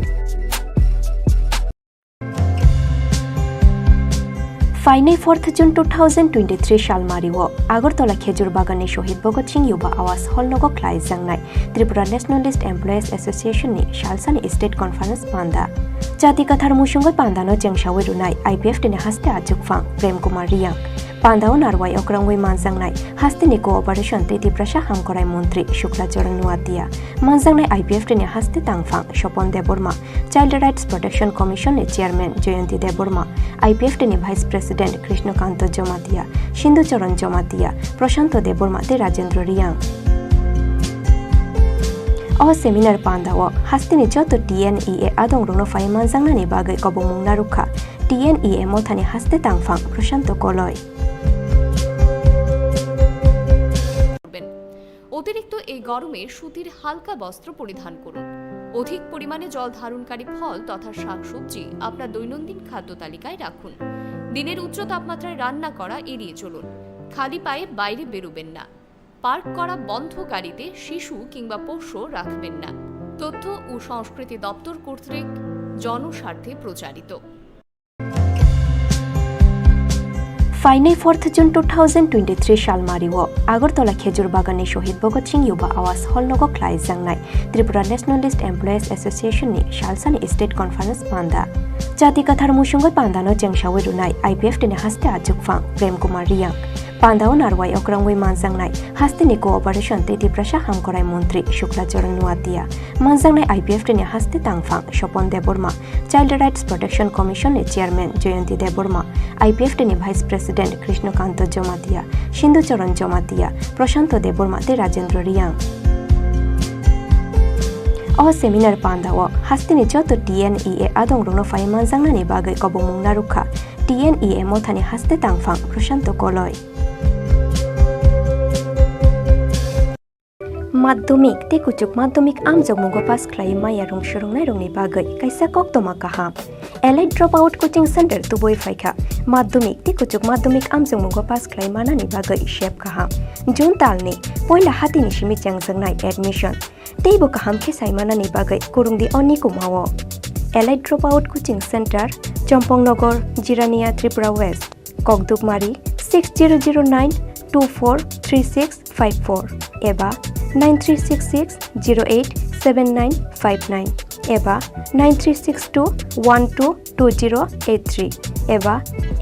Phainai fourth June two thousand twenty-three salmario Agartala Khejur Baganni Shohid Bhagat Singh Yuba Awas Hall nogo khlaijaknai Tripura Nationalist Employees Association ni salsani State Conference panda. Jati kathar musungwi pandano chengsawi rwnai I P F T ni haste achukphang Prem Kumar Riyang. Pandao narwai okrangwi manjaknai hasteni cooperation tei Tiprasa hamkorai montri Shukla Charan Nuatia, manjaknai I P F T ni haste tangphang Sopon Debbarma, Child Rights Protection Commission ni Chairman Jayanti Debbarma, I P F T ni Vice President Krishnakanto Jomatia, Sindhu Charan Jomatia, Prashanto Debbarma tei Rajendra Riyang. O seminar pandao hasteni joto T N E A adongrokno phai manjaknani bagwi kobongmung narwkha T N E A mothani haste tangphang Prashanto Koloi. করবেন। অতিরিক্ত এই গরমে সুতির হালকা বস্ত্র পরিধান করুন। অধিক পরিমাণে জল ধারণকারী ফল তথা শাকসবজি আপনার দৈনন্দিন খাদ্য তালিকায় রাখুন। দিনের উচ্চ তাপমাত্রায় রান্না করা এড়িয়ে চলুন। খালি পায়ে বাইরে বেরোবেন না। পার্ক করা বন্ধ গাড়িতে শিশু কিংবা পোষ্য রাখবেন না। তথ্য ও সংস্কৃতি দপ্তর কর্তৃক জনস্বার্থে প্রচারিত। Phainai fourth June two thousand twenty-three salmario Agartala Khejur Baganni Shohid Bhagat Singh Yuba Awas Hall nogo khlaijaknai Tripura Nationalist Employees Association ni salsani State Conference panda. Jati kathar musungwi pandano chengsawi rwnai I P F T ni haste achukphang Prem Kumar Riyang. Pandao narwai okrangwi manjaknai hasteni cooperation tei Tiprasa hamkorai montri Shukla Charan Nuatia, manjaknai I P F T ni haste tangphang Sopon Debbarma, Child Rights Protection Commission ni Chairman Jayanti Debbarma, I P F T ni Vice President Krishnakanto Jomatia, Sindhu Charan Jomatia, Prashanto Debbarma tei Rajendra Riyang. O seminar pandao hasteni joto T N E A adongrokno phai manjaknani bagwi kobongmung narwkha T N E A mothani haste tangphang Prashanto Koloi. Madhyamik tei kuchuk madhyamik amjokmungo pass khlai maya rung swrwngnairokni bagwi kaisa koktwma kaham. Elite Dropout Coaching Center tubui phaikha. Madhyamik tei kuchuk madhyamik amjokmungo pass khlai manani bagwi sep kaham. June talni poila hatini simi chengjaknai admission. Teibo kaham khe saimanani bagwi kurungdi o nikumao. Elite Dropout Coaching Center, Chompong Nogor, Jirania, Tripura West. Kokdukmari six zero zero nine two four three six five four eba nine three six six zero eight seven nine five nine eba nine three six two one two two zero eight three eba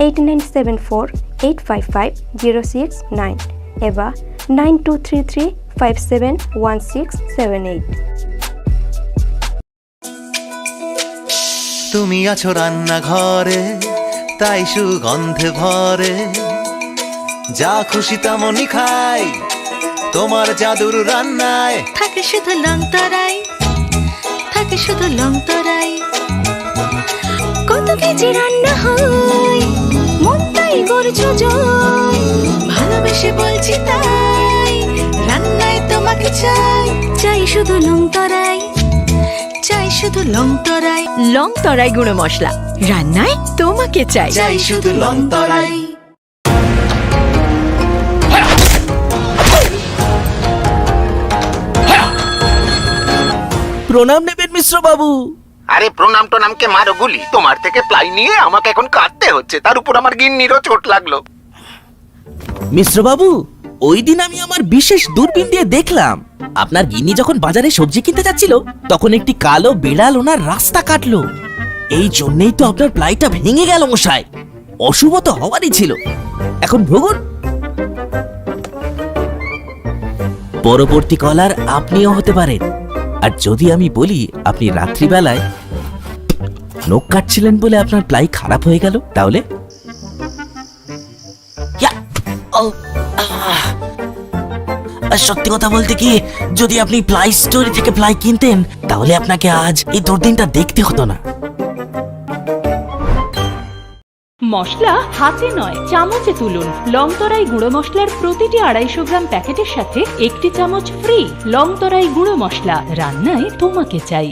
eight nine seven four eight five five zero six nine eba nine two three three five seven one six seven eight. তুমি আছো রান্নাঘরে, তাই সুগন্ধে ভরে। যা খুশি তেমনই খাই, তোমার জাদুর রান্নায়। থাকে শুধু লং তরাই, থাকে শুধু লং তরাই। কত কেজি রান্না হয়, মন তাই করছো জয়। ভালোবেসে বলছি তাই, রান্নায় তোমাকে চাই। চাই শুধু লং তরাই। চাই শুধু লং তরাই। লং তরাই গুঁড়ো মশলা, রান্নায় তোমাকে চাই। চাই শুধু লং তরাই। প্রণাম নেবেন মিশ্র বাবু। আরে প্রণাম টোনামকে মারো গুলি, তোমার থেকে প্লাই নিয়ে আমাকে এখন কাঁদতে হচ্ছে, তার উপর আমার গিন্নিরও চোট লাগলো। মিশ্র বাবু, ওই দিন আমি আমার বিশেষ দূরবীন দিয়ে দেখলাম, আপনার গিন্নি যখন বাজারে সবজি কিনতে যাচ্ছিল, তখন একটি কালো বিড়াল ওনার রাস্তা কাটলো। এই জন্যই তো আপনার প্লাইটা ভেঙে গেল মশাই। অশুভ তো হওয়ারই ছিল। এখন ভুগুন। পরবর্তী কলার আপনিও হতে পারেন। আর যদি আমি বলি আপনি রাত্রিবেলায় নখ কাটছিলেন বলে আপনার প্লাই খারাপ হয়ে গেল, তাহলে? ইয়া! ও! আহ! আর সত্যি কথা বলতে কি, যদি আপনি প্লাই স্টোর থেকে প্লাই কিনতেন, তাহলে আপনাকে আজ এই দুর্দিনটা দেখতে হতো না। মশলা হাতে নয়, চামচে তুলুন। লং তরাই গুঁড়ো মশলার প্রতিটি আড়াইশো গ্রাম প্যাকেটের সাথে একটি চামচ ফ্রি। লং তরাই গুঁড়ো মশলা, রান্নায় তোমাকে চাই।